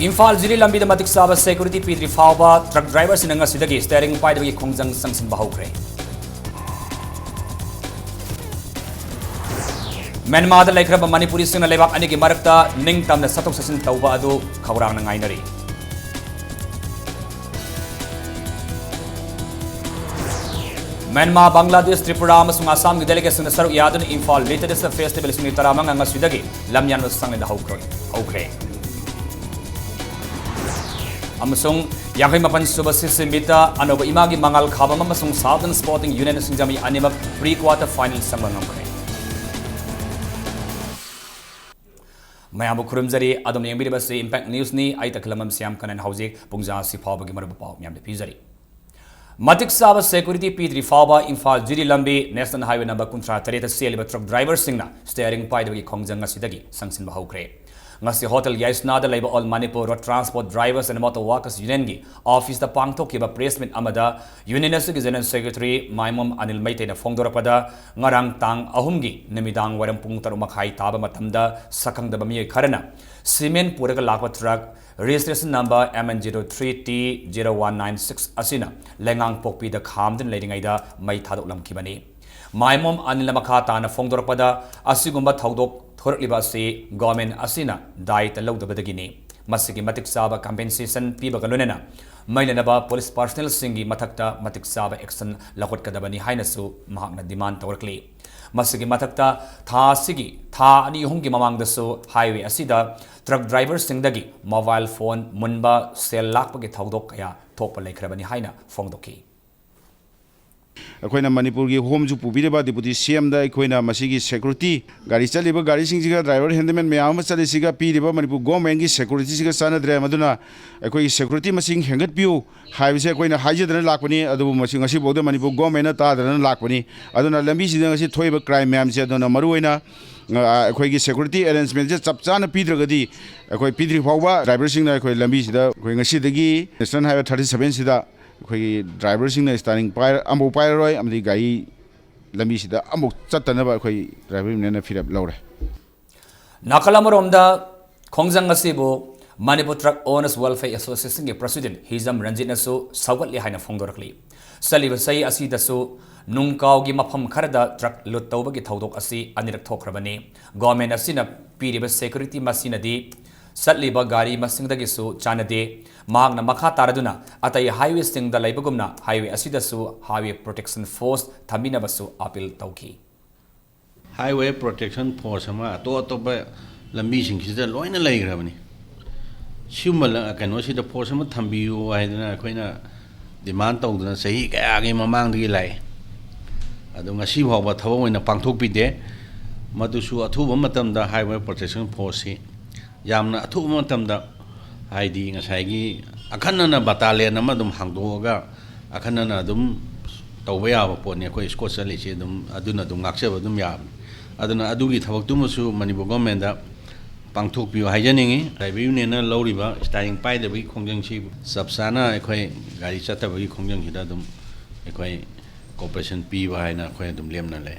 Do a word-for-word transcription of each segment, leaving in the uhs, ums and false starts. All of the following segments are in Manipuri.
ꯏꯝꯐꯥꯜ ꯖꯤꯔꯤ ꯂꯝꯕꯤꯗ ꯃꯇꯤꯛ ꯆꯥꯕ ꯁꯦꯀ꯭ꯌꯨꯔꯤꯇꯤ ꯄꯤꯗ꯭ꯔꯤ ꯐꯥꯎꯕ ꯇ꯭ꯔꯛ ꯗ꯭ꯔꯥꯏꯚꯔꯁꯤꯡꯅ ꯉꯁꯤꯗꯒꯤ ꯁ꯭ꯇꯤꯌꯔꯤꯡ ꯄꯥꯏꯗꯕꯒꯤ ꯈꯣꯡꯖꯪ ꯆꯪꯁꯤꯟꯕ ꯍꯧꯈ꯭ꯔꯦ꯫ ꯃ꯭ꯌꯥꯟꯃꯥꯔꯗ ꯂꯩꯈ꯭ꯔꯕ ꯃꯅꯤꯄꯨꯔꯤꯁꯤꯡꯅ ꯂꯩꯕꯥꯛ ꯑꯅꯤꯒꯤ ꯃꯔꯛꯇ ꯅꯤꯡꯇꯝꯅ ꯆꯠꯊꯣꯛ ꯆꯠꯁꯤꯟ ꯇꯧꯕ ꯑꯗꯨ ꯈꯧꯔꯥꯡꯅ ꯉꯥꯏꯅꯔꯤ꯫ ꯃ꯭ꯌꯥꯟꯃꯥꯔ, ꯕꯪꯒ꯭ꯂꯥꯗꯦꯁ, ꯇ꯭ꯔꯤꯄꯨꯔꯥ ꯑꯃꯁꯨꯡ ꯑꯁꯥꯝꯒꯤ ꯗꯦꯂꯤꯒꯦꯠꯁꯤꯡꯅ ꯁꯔꯨꯛ ꯌꯥꯗꯨꯅ ꯏꯝꯐꯥꯜ ꯂꯤꯇꯔꯦꯆꯔ ꯐꯦꯁꯇꯤꯚꯦꯜ ꯏꯁꯤꯡ ꯅꯨꯃꯤꯠ ꯇꯔꯥꯃꯉꯥ ꯉꯁꯤꯗꯒꯤ ꯂꯝꯌꯥꯟꯕ ꯁꯪꯂꯦꯟꯗ ꯍꯧꯈ꯭ꯔꯦ-, ꯍꯧꯈ꯭ꯔꯦ꯫ ꯑꯃꯁꯨꯡ ꯌꯥꯡꯈꯩ ꯃꯥꯄꯟ ꯁꯨꯕ ꯁꯤꯁꯤ ꯃꯤꯠꯇ ꯑꯅꯧꯕ ꯏꯃꯥꯒꯤ ꯃꯉꯥꯜ ꯈꯥꯕꯝ ꯑꯃꯁꯨꯡ ꯁꯥꯎꯗꯔꯟ ꯁ꯭ꯄꯣꯔꯇꯤꯡ ꯌꯨꯅꯤꯌꯟ ꯁꯤꯡꯖꯃꯩ ꯑꯅꯤꯃꯛ ꯄ꯭ꯔꯤ ꯀ꯭ꯋꯥꯔꯇꯔ ꯐꯥꯏꯅꯦꯜ ꯆꯪꯕ ꯉꯝꯈ꯭ꯔꯦ꯫ ꯃꯌꯥꯝꯕꯨ ꯈꯨꯔꯨꯝꯖꯔꯤ꯫ ꯑꯗꯣꯝꯅ ꯌꯦꯡꯕꯤꯔꯤꯕꯁꯤ ꯏꯝꯄꯦꯛ ꯅ꯭ꯌꯨꯁꯅꯤ꯫ ꯑꯩ ꯇꯈꯦꯂꯝꯕꯝ ꯁ꯭ꯌꯥꯝ ꯀꯅꯟ꯫ ꯍꯧꯖꯤꯛ ꯄꯨꯡꯖꯥ ꯑꯁꯤ ꯐꯥꯎꯕꯒꯤ ꯃꯔꯨꯑꯣꯏꯕ ꯄꯥꯎ ꯃꯌꯥꯝꯗ ꯄꯤꯖꯔꯤ꯫ ꯃꯇꯤꯛ ꯆꯥꯕ ꯁꯦꯀ꯭ꯌꯨꯔꯤꯇꯤ ꯄꯤꯗ꯭ꯔꯤ ꯐꯥꯎꯕ ꯏꯝꯐꯥꯜ ꯖꯤꯔꯤ ꯂꯝꯕꯤ ꯅꯦꯁꯅꯦꯜ ꯍꯥꯏꯋꯦ ꯅꯝꯕꯔ ꯀꯨꯟꯊ꯭ꯔꯥ ꯇꯔꯦꯠꯇ ꯆꯦꯜꯂꯤꯕ ꯇ꯭ꯔꯛ ꯗ꯭ꯔꯥꯏꯚꯔꯁꯤꯡꯅ ꯁ꯭ꯇꯤꯌꯔꯤꯡ ꯄꯥꯏꯗꯕꯒꯤ ꯈꯣꯡꯖꯪ ꯉꯁꯤꯗꯒꯤ ꯆꯪꯁꯤꯟꯕ ꯍꯧꯈ꯭ꯔꯦ꯫ ꯉꯁꯤ ꯍꯣꯇꯦꯜ ꯌꯥꯏꯁꯅꯥꯗ ꯂꯩꯕ all Manipur road transport drivers and motor workers ꯌꯨꯅꯤꯌꯟꯒꯤ ꯑꯣꯐꯤꯁꯇ ꯄꯥꯡꯊꯣꯛꯈꯤꯕ ꯄ꯭ꯔꯦꯁ ꯃꯤꯠ ꯑꯃꯗ ꯌꯨꯅꯤꯌꯟ ꯑꯁꯤꯒꯤ ꯖꯦꯅꯔꯦꯜ ꯁꯦꯀ꯭ꯔꯦꯇꯔꯤ ꯃꯥꯏꯃꯣꯝ ꯑꯅꯤꯜ ꯃꯩꯇꯩꯅ ꯐꯣꯡꯗꯣꯔꯛꯄꯗ, ꯉꯔꯥꯡ ꯇꯥꯡ ꯑꯍꯨꯝꯒꯤ ꯅꯨꯃꯤꯗꯥꯡ ꯋꯥꯏꯔꯝ ꯄꯨꯡ ꯇꯔꯨꯛ ꯃꯈꯥꯏ ꯇꯥꯕ ꯃꯇꯝꯗ ꯁꯛꯈꯪꯗꯕ ꯃꯤꯑꯣꯏ ꯈꯔꯅ ꯁꯤꯃꯦꯟ ꯄꯨꯔꯒ ꯂꯥꯛꯄ truck registration number M N zero three T zero one nine six ꯑꯁꯤꯅ ꯂꯩꯉꯥꯡꯄꯣꯛꯄꯤꯗ ꯈꯥꯝꯗꯨꯅ ꯂꯩꯔꯤꯉꯩꯗ ꯃꯩ ꯊꯥꯗꯣꯛꯂꯝꯈꯤꯕꯅꯤ꯫ ꯃꯥꯏꯃꯣꯝ ꯑꯅꯤꯜꯅ ꯃꯈꯥ ꯇꯥꯅ ꯐꯣꯡꯗꯣꯔꯛꯄꯗ, ꯑꯁꯤꯒꯨꯝꯕ ꯊꯧꯗꯣꯛ ꯊꯣꯔꯛꯂꯤꯕ ꯑꯁꯤ ꯒꯣꯔꯃꯦꯟ ꯑꯁꯤꯅ ꯗꯥꯏꯇ ꯂꯧꯗꯕꯗꯒꯤꯅꯤ꯫ ꯃꯁꯤꯒꯤ ꯃꯇꯤꯛ ꯆꯥꯕ ꯀꯝꯄꯦꯟꯁꯦꯁꯟ ꯄꯤꯕꯒ ꯂꯣꯏꯅꯅ ꯃꯩ ꯂꯩꯅꯕ ꯄꯨꯂꯤꯁ ꯄꯥꯔꯁꯅꯦꯜꯁꯤꯡꯒꯤ ꯃꯊꯛꯇ ꯃꯇꯤꯛ ꯆꯥꯕ ꯑꯦꯛꯁꯟ ꯂꯧꯈꯠꯀꯗꯕꯅꯤ ꯍꯥꯏꯅꯁꯨ ꯃꯍꯥꯛꯅ ꯗꯤꯃꯥꯟ ꯇꯧꯔꯛꯂꯤ꯫ ꯃꯁꯤꯒꯤ ꯃꯊꯛꯇ ꯊꯥ ꯑꯁꯤꯒꯤ ꯊꯥ ꯑꯅꯤ ꯑꯍꯨꯝꯒꯤ ꯃꯃꯥꯡꯗꯁꯨ ꯍꯥꯏꯋꯦ ꯑꯁꯤꯗ ꯇ꯭ꯔꯛ ꯗ꯭ꯔꯥꯏꯚꯔꯁꯤꯡꯗꯒꯤ ꯃꯣꯕꯥꯏꯜ ꯐꯣꯟ ꯃꯨꯟꯕ, ꯁꯦꯜ ꯂꯥꯛꯄꯒꯤ ꯊꯧꯗꯣꯛ ꯀꯌꯥ ꯊꯣꯛꯄ ꯂꯩꯈ꯭ꯔꯕꯅꯤ ꯍꯥꯏꯅ ꯐꯣꯡꯗꯣꯛꯈꯤ꯫ ꯑꯩꯈꯣꯏꯅ ꯃꯅꯤꯄꯨꯔꯒꯤ ꯍꯣꯝꯁꯨ ꯄꯨꯕꯤꯔꯤꯕ ꯗꯤꯄꯨꯇꯤ ꯁꯤ ꯑꯦꯝꯗ ꯑꯩꯈꯣꯏꯅ ꯃꯁꯤꯒꯤ ꯁꯦꯀ꯭ꯌꯨꯔꯤꯇꯤ, ꯒꯥꯔꯤ ꯆꯠꯂꯤꯕ ꯒꯥꯔꯤꯁꯤꯡꯁꯤꯒ, ꯗ꯭ꯔꯥꯏꯚꯔ ꯍꯦꯟꯗꯜꯃꯦꯟ ꯃꯌꯥꯝ ꯑꯃ ꯆꯠꯂꯤꯁꯤꯒ, ꯄꯤꯔꯤꯕ ꯃꯅꯤꯄꯨꯔ ꯒꯣꯔꯃꯦꯟꯒꯤ ꯁꯦꯀ꯭ꯌꯨꯔꯤꯇꯤꯁꯤꯒ ꯆꯥꯟꯅꯗ꯭ꯔꯦ꯫ ꯃꯗꯨꯅ ꯑꯩꯈꯣꯏꯒꯤ ꯁꯦꯀ꯭ꯌꯨꯔꯤꯇꯤ ꯃꯁꯤꯡ ꯍꯦꯟꯒꯠꯄꯤꯌꯨ ꯍꯥꯏꯕꯁꯦ ꯑꯩꯈꯣꯏꯅ ꯍꯥꯏꯖꯗꯅ ꯂꯥꯛꯄꯅꯤ꯫ ꯑꯗꯨꯕꯨ ꯃꯁꯤ ꯉꯁꯤꯐꯥꯎꯗ ꯃꯅꯤꯄꯨꯔ ꯒꯣꯔꯃꯦꯟꯅ ꯇꯥꯗꯅ ꯂꯥꯛꯄꯅꯤ꯫ ꯑꯗꯨꯅ ꯂꯝꯕꯤꯁꯤꯗ ꯉꯁꯤ ꯊꯣꯛꯏꯕ ꯀ꯭ꯔꯥꯏꯝ ꯃꯌꯥꯝꯁꯦ, ꯑꯗꯨꯅ ꯃꯔꯨꯑꯣꯏꯅ, ꯑ, ꯑꯩꯈꯣꯏꯒꯤ ꯁꯦꯀ꯭ꯌꯨꯔꯤꯇꯤ ꯑꯦꯔꯦꯟꯖꯃꯦꯟꯁꯦ ꯆꯞ ꯆꯥꯅ ꯄꯤꯗ꯭ꯔꯒꯗꯤ, ꯑꯩꯈꯣꯏ ꯄꯤꯗ꯭ꯔꯤ ꯐꯥꯎꯕ ꯗ꯭ꯔꯥꯏꯚꯔꯁꯤꯡꯅ ꯑꯩꯈꯣꯏ ꯂꯝꯕꯤꯁꯤꯗ, ꯑꯩꯈꯣꯏ ꯉꯁꯤꯗꯒꯤ ꯅꯦꯁꯅꯦꯜ ꯍꯥꯏꯋꯦ ꯊꯥꯔꯇꯤ ꯁꯚꯦꯟꯁꯤꯗ ꯑꯩꯈꯣꯏꯒꯤ ꯗ꯭ꯔꯥꯏꯚꯔꯁꯤꯡꯅ ꯁ꯭ꯇꯤꯌꯔꯤꯡ ꯄꯥꯏꯔ-, ꯑꯃꯐꯥꯎ ꯄꯥꯏꯔꯔꯣꯏ, ꯑꯃꯗꯤ ꯒꯥꯔꯤ ꯂꯝꯕꯤꯁꯤꯗ ꯑꯃꯐꯥꯎ ꯆꯠꯇꯅꯕ ꯑꯩꯈꯣꯏ ꯗ꯭ꯔꯥꯏꯚꯔ ꯌꯨꯅꯤꯌꯟꯅ ꯐꯤꯔꯦꯞ ꯂꯧꯔꯦ꯫ ꯅꯥꯀꯜ ꯑꯃꯔꯣꯝꯗ, ꯈꯣꯡꯖꯪ ꯑꯁꯤꯕꯨ Manipur Truck Owners Welfare Associationꯒꯤ President ꯍꯤꯖꯝ ꯔꯟꯖꯤꯠꯅꯁꯨ ꯁꯧꯒꯠꯂꯤ ꯍꯥꯏꯅ ꯐꯣꯡꯗꯣꯔꯛꯂꯤ꯫ ꯆꯠꯂꯤꯕ ꯆꯍꯤ ꯑꯁꯤꯗꯁꯨ ꯅꯨꯡꯀꯥꯎꯒꯤ ꯃꯐꯝ ꯈꯔꯗ truck loot ꯇꯧꯕꯒꯤ ꯊꯧꯗꯣꯛ ꯑꯁꯤ ꯑꯅꯤꯔꯛ ꯊꯣꯛꯈ꯭ꯔꯕꯅꯤ꯫ Government ꯑꯁꯤꯅ ꯄꯤꯔꯤꯕ security ꯃꯁꯤꯅꯗꯤ ꯆꯠꯂꯤꯕ ꯒꯥꯔꯤ ꯃꯁꯤꯡꯗꯒꯤꯁꯨ ꯆꯥꯟꯅꯗꯦ꯫ ꯃꯍꯥꯛꯅ ꯃꯈꯥ ꯇꯥꯔꯗꯨꯅ ꯑꯇꯩ highwayꯁꯤꯡꯗ ꯂꯩꯕꯒꯨꯝꯅ highway ꯑꯁꯤꯗꯁꯨ highway protection force ꯊꯝꯕꯤꯅꯕꯁꯨ appeal ꯇꯧꯈꯤ꯫ Highway Protection Force ꯑꯃ ꯑꯇꯣꯞ ꯑꯇꯣꯞꯄ ꯂꯝꯕꯤꯁꯤꯡꯁꯤꯗ ꯂꯣꯏꯅ ꯂꯩꯈ꯭ꯔꯕꯅꯤ꯫ ꯁꯤꯒꯨꯝꯕ ꯀꯩꯅꯣꯁꯤꯗ force ꯑꯃ ꯊꯝꯕꯤꯌꯨ ꯍꯥꯏꯗꯅ ꯑꯩꯈꯣꯏꯅ demand ꯇꯧꯗꯅ ꯆꯍꯤ ꯀꯌꯥꯒꯤ ꯃꯃꯥꯡꯗꯒꯤ ꯂꯥꯛꯏ꯫ ꯑꯗꯣ ꯉꯁꯤ ꯐꯥꯎꯕ ꯊꯕꯛ ꯑꯣꯏꯅ ꯄꯥꯡꯊꯣꯛꯄꯤꯗꯦ꯫ ꯃꯗꯨꯁꯨ ꯑꯊꯨꯕ ꯃꯇꯝꯗ Highway Protection Forceꯁꯤ ꯌꯥꯝꯅ ꯑꯊꯨꯕ ꯃꯇꯝꯗ, ꯍꯥꯏꯗꯤ ꯉꯁꯥꯏꯒꯤ ꯑꯈꯟꯅꯅ battalion ꯑꯃ ꯑꯗꯨꯝ ꯍꯥꯡꯗꯣꯛꯑꯒ ꯑꯈꯟꯅꯅ ꯑꯗꯨꯝ ꯇꯧꯕ ꯌꯥꯕ ꯄꯣꯠꯅꯤ꯫ ꯑꯩꯈꯣꯏ escort ꯆꯠꯂꯤꯁꯤ ꯑꯗꯨꯝ, ꯑꯗꯨꯅ ꯑꯗꯨꯝ ꯉꯥꯛꯆꯕ ꯑꯗꯨꯝ ꯌꯥꯕꯅꯤ꯫ ꯑꯗꯨꯅ ꯑꯗꯨꯒꯤ ꯊꯕꯛꯇꯨꯃꯁꯨ ꯃꯅꯤꯄꯨꯔ governmentꯗ ꯄꯥꯡꯊꯣꯛꯄꯤꯌꯨ ꯍꯥꯏꯖꯅꯤꯡꯉꯤ꯫ ꯇ꯭ꯔꯥꯏꯕꯦꯜ ꯌꯨꯅꯤꯌꯟꯅ ꯂꯧꯔꯤꯕ steering ꯄꯥꯏꯗꯕꯒꯤ ꯈꯣꯡꯖꯪꯁꯤ ꯆꯞ ꯆꯥꯅ ꯑꯩꯈꯣꯏ ꯒꯥꯔꯤ ꯆꯠꯇꯕꯒꯤ ꯈꯣꯡꯖꯪꯁꯤꯗ ꯑꯗꯨꯝ ꯑꯩꯈꯣꯏ cooperation ꯄꯤꯕ ꯍꯥꯏꯅ ꯑꯩꯈꯣꯏ ꯑꯗꯨꯝ ꯂꯦꯞꯅ ꯂꯩ꯫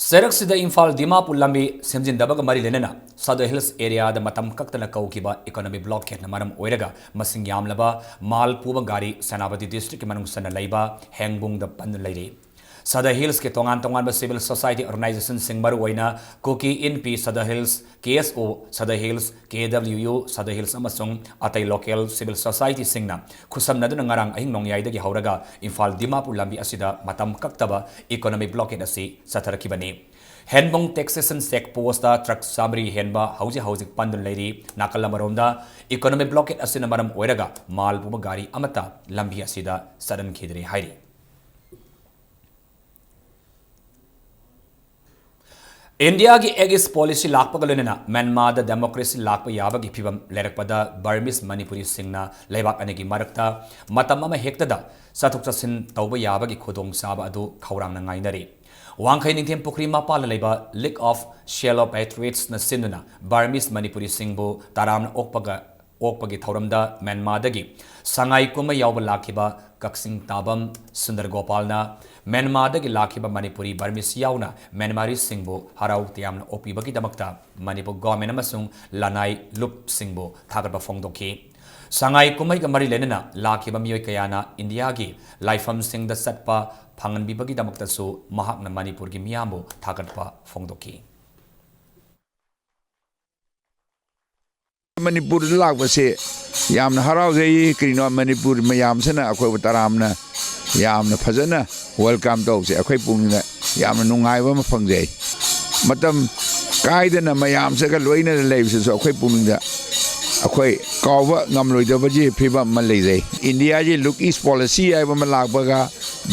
ꯆꯩꯔꯛꯁꯤꯗ ꯏꯝꯐꯥꯜ ꯗꯤꯃꯥꯄꯨꯔ ꯂꯝꯕꯤ ꯁꯦꯝꯖꯤꯟꯗꯕꯒ ꯃꯔꯤ ꯂꯩꯅꯅ Sadar Hills areaꯗ ꯃꯇꯝ ꯀꯛꯇꯅ ꯀꯧꯈꯤꯕ economic blockadeꯅ ꯃꯔꯝ ꯑꯣꯏꯔꯒ ꯃꯁꯤꯡ ꯌꯥꯝꯂꯕ ꯃꯥꯜ ꯄꯨꯕ ꯒꯥꯔꯤ ꯁꯦꯅꯥꯄꯇꯤ districtꯀꯤ ꯃꯅꯨꯡ ꯆꯟꯅ ꯂꯩꯕ ꯍꯦꯡꯕꯨꯡꯗ ꯄꯟꯗꯨꯅ ꯂꯩꯔꯤ꯫ Sadar Hillsꯀꯤ ꯇꯣꯉꯥꯟ ꯇꯣꯉꯥꯟꯕ civil society organizationꯁꯤꯡ ꯃꯔꯨꯑꯣꯏꯅ Kuki Inpi Sadar Hills, K S O Sadar Hills, K W U Sadar Hills ꯑꯃꯁꯨꯡ ꯑꯇꯩ local civil societyꯁꯤꯡꯅ ꯈꯨꯠꯁꯝꯅꯗꯨꯅ ꯉꯔꯥꯡ ꯑꯍꯤꯡ ꯅꯣꯡꯌꯥꯏꯗꯒꯤ ꯍꯧꯔꯒ ꯏꯝꯐꯥꯜ ꯗꯤꯃꯥꯄꯨꯔ ꯂꯝꯕꯤ ꯑꯁꯤꯗ ꯃꯇꯝ ꯀꯛꯇꯕ economic blockade ꯑꯁꯤ ꯆꯠꯊꯔꯛꯈꯤꯕꯅꯤ꯫ ꯍꯦꯡꯕꯨꯡ taxation check postꯇ truck ꯆꯥꯃꯔꯤ ꯍꯦꯟꯕ ꯍꯧꯖꯤꯛ ꯍꯧꯖꯤꯛ ꯄꯟꯗꯨꯅ ꯂꯩꯔꯤ꯫ ꯅꯥꯀꯜ ꯑꯃꯔꯣꯝꯗ economic blockade ꯑꯁꯤꯅ ꯃꯔꯝ ꯑꯣꯏꯔꯒ ꯃꯥꯜ ꯄꯨꯕ ꯒꯥꯔꯤ ꯑꯃꯠꯇ ꯂꯝꯕꯤ ꯑꯁꯤꯗ ꯆꯠꯍꯟꯈꯤꯗ꯭ꯔꯦ ꯍꯥꯏꯔꯤ꯫ ꯏꯟꯗꯤꯌꯥꯒꯤ Act East policy ꯂꯥꯛꯄꯒ ꯂꯣꯏꯅꯅ ꯃ꯭ꯌꯥꯟꯃꯥꯔꯗ democracy ꯂꯥꯛꯄ ꯌꯥꯕꯒꯤ ꯐꯤꯚꯝ ꯂꯩꯔꯛꯄꯗ Burmese ꯃꯅꯤꯄꯨꯔꯤꯁꯤꯡꯅ ꯂꯩꯕꯥꯛ ꯑꯅꯤꯒꯤ ꯃꯔꯛꯇ ꯃꯇꯝ ꯑꯃ ꯍꯦꯛꯇꯗ ꯆꯠꯊꯣꯛ ꯆꯠꯁꯤꯟ ꯇꯧꯕ ꯌꯥꯕꯒꯤ ꯈꯨꯗꯣꯡꯆꯥꯕ ꯑꯗꯨ ꯈꯧꯔꯥꯡꯅ ꯉꯥꯏꯅꯔꯤ꯫ ꯋꯥꯡꯈꯩ ꯅꯤꯡꯊꯦꯝ ꯄꯨꯈ꯭ꯔꯤ ꯃꯄꯥꯜꯗ ꯂꯩꯕ League of Shallow Patriotsꯅ ꯁꯤꯟꯗꯨꯅ Burmese ꯃꯅꯤꯄꯨꯔꯤꯁꯤꯡꯕꯨ ꯇꯔꯥꯝꯅ ꯑꯣꯛꯄꯒ ꯑꯣꯛꯄꯒꯤ ꯊꯧꯔꯝꯗ ꯃ꯭ꯌꯥꯟꯃꯥꯔꯗꯒꯤ ꯁꯉꯥꯏ ꯀꯨꯝꯍꯩ ꯌꯥꯎꯕ ꯂꯥꯛꯈꯤꯕ ꯀꯛꯆꯤꯡ ꯇꯥꯕꯝ ꯁꯨꯟꯗꯔ ꯒꯣꯄꯥꯜꯅ ꯃ꯭ꯌꯥꯟꯃꯥꯔꯗꯒꯤ ꯂꯥꯛꯈꯤꯕ ꯃꯅꯤꯄꯨꯔꯤ ꯕꯔꯃꯤꯁ ꯌꯥꯎꯅ ꯃ꯭ꯌꯥꯟꯃꯥꯔꯤꯁꯤꯡꯕꯨ ꯍꯔꯥꯎ ꯇꯌꯥꯝꯅ ꯑꯣꯛꯄꯤꯕꯒꯤꯗꯃꯛꯇ ꯃꯅꯤꯄꯨꯔ ꯒꯣꯔꯃꯦꯟ ꯑꯃꯁꯨꯡ ꯂꯅꯥꯏ ꯂꯨꯞꯁꯤꯡꯕꯨ ꯊꯥꯒꯠꯄ ꯐꯣꯡꯗꯣꯛꯈꯤ꯫ ꯁꯉꯥꯏ ꯀꯨꯝꯍꯩꯒ ꯃꯔꯤ ꯂꯩꯅꯅ ꯂꯥꯛꯈꯤꯕ ꯃꯤꯑꯣꯏ ꯀꯌꯥꯅ ꯏꯟꯗꯤꯌꯥꯒꯤ ꯂꯥꯏꯐꯝꯁꯤꯡꯗ ꯆꯠꯄ ꯐꯪꯍꯟꯕꯤꯕꯒꯤꯗꯃꯛꯇꯁꯨ ꯃꯍꯥꯛꯅ ꯃꯅꯤꯄꯨꯔꯒꯤ ꯃꯤꯌꯥꯝꯕꯨ ꯊꯥꯒꯠꯄ ꯐꯣꯡꯗꯣꯛꯈꯤ꯫ ꯃꯅꯤꯄꯨꯔꯗ ꯂꯥꯛꯄꯁꯦ ꯌꯥꯝꯅ ꯍꯔꯥꯎꯖꯩ꯫ ꯀꯔꯤꯅꯣ, ꯃꯅꯤꯄꯨꯔ ꯃꯌꯥꯝꯁꯤꯅ ꯑꯩꯈꯣꯏꯕꯨ ꯇꯔꯥꯝꯅ ꯌꯥꯝꯅ ꯐꯖꯅ welcome ꯇꯧꯕꯁꯦ ꯑꯩꯈꯣꯏ ꯄꯨꯛꯅꯤꯡꯗ ꯌꯥꯝꯅ ꯅꯨꯡꯉꯥꯏꯕ ꯑꯃ ꯐꯪꯖꯩ꯫ ꯃꯇꯝ ꯀꯥꯏꯗꯅ ꯃꯌꯥꯝꯁꯤꯒ ꯂꯣꯏꯅꯅ ꯂꯩꯕꯁꯤꯁꯨ ꯑꯩꯈꯣꯏ ꯄꯨꯛꯅꯤꯡꯗ ꯑꯩꯈꯣꯏ ꯀꯥꯎꯕ ꯉꯝꯂꯣꯏꯗꯕꯒꯤ ꯐꯤꯕꯝ ꯑꯃ ꯂꯩꯖꯩ꯫ ꯏꯟꯗꯤꯌꯥꯒꯤ Look East Policy ꯍꯥꯏꯕ ꯑꯃ ꯂꯥꯛꯄꯒ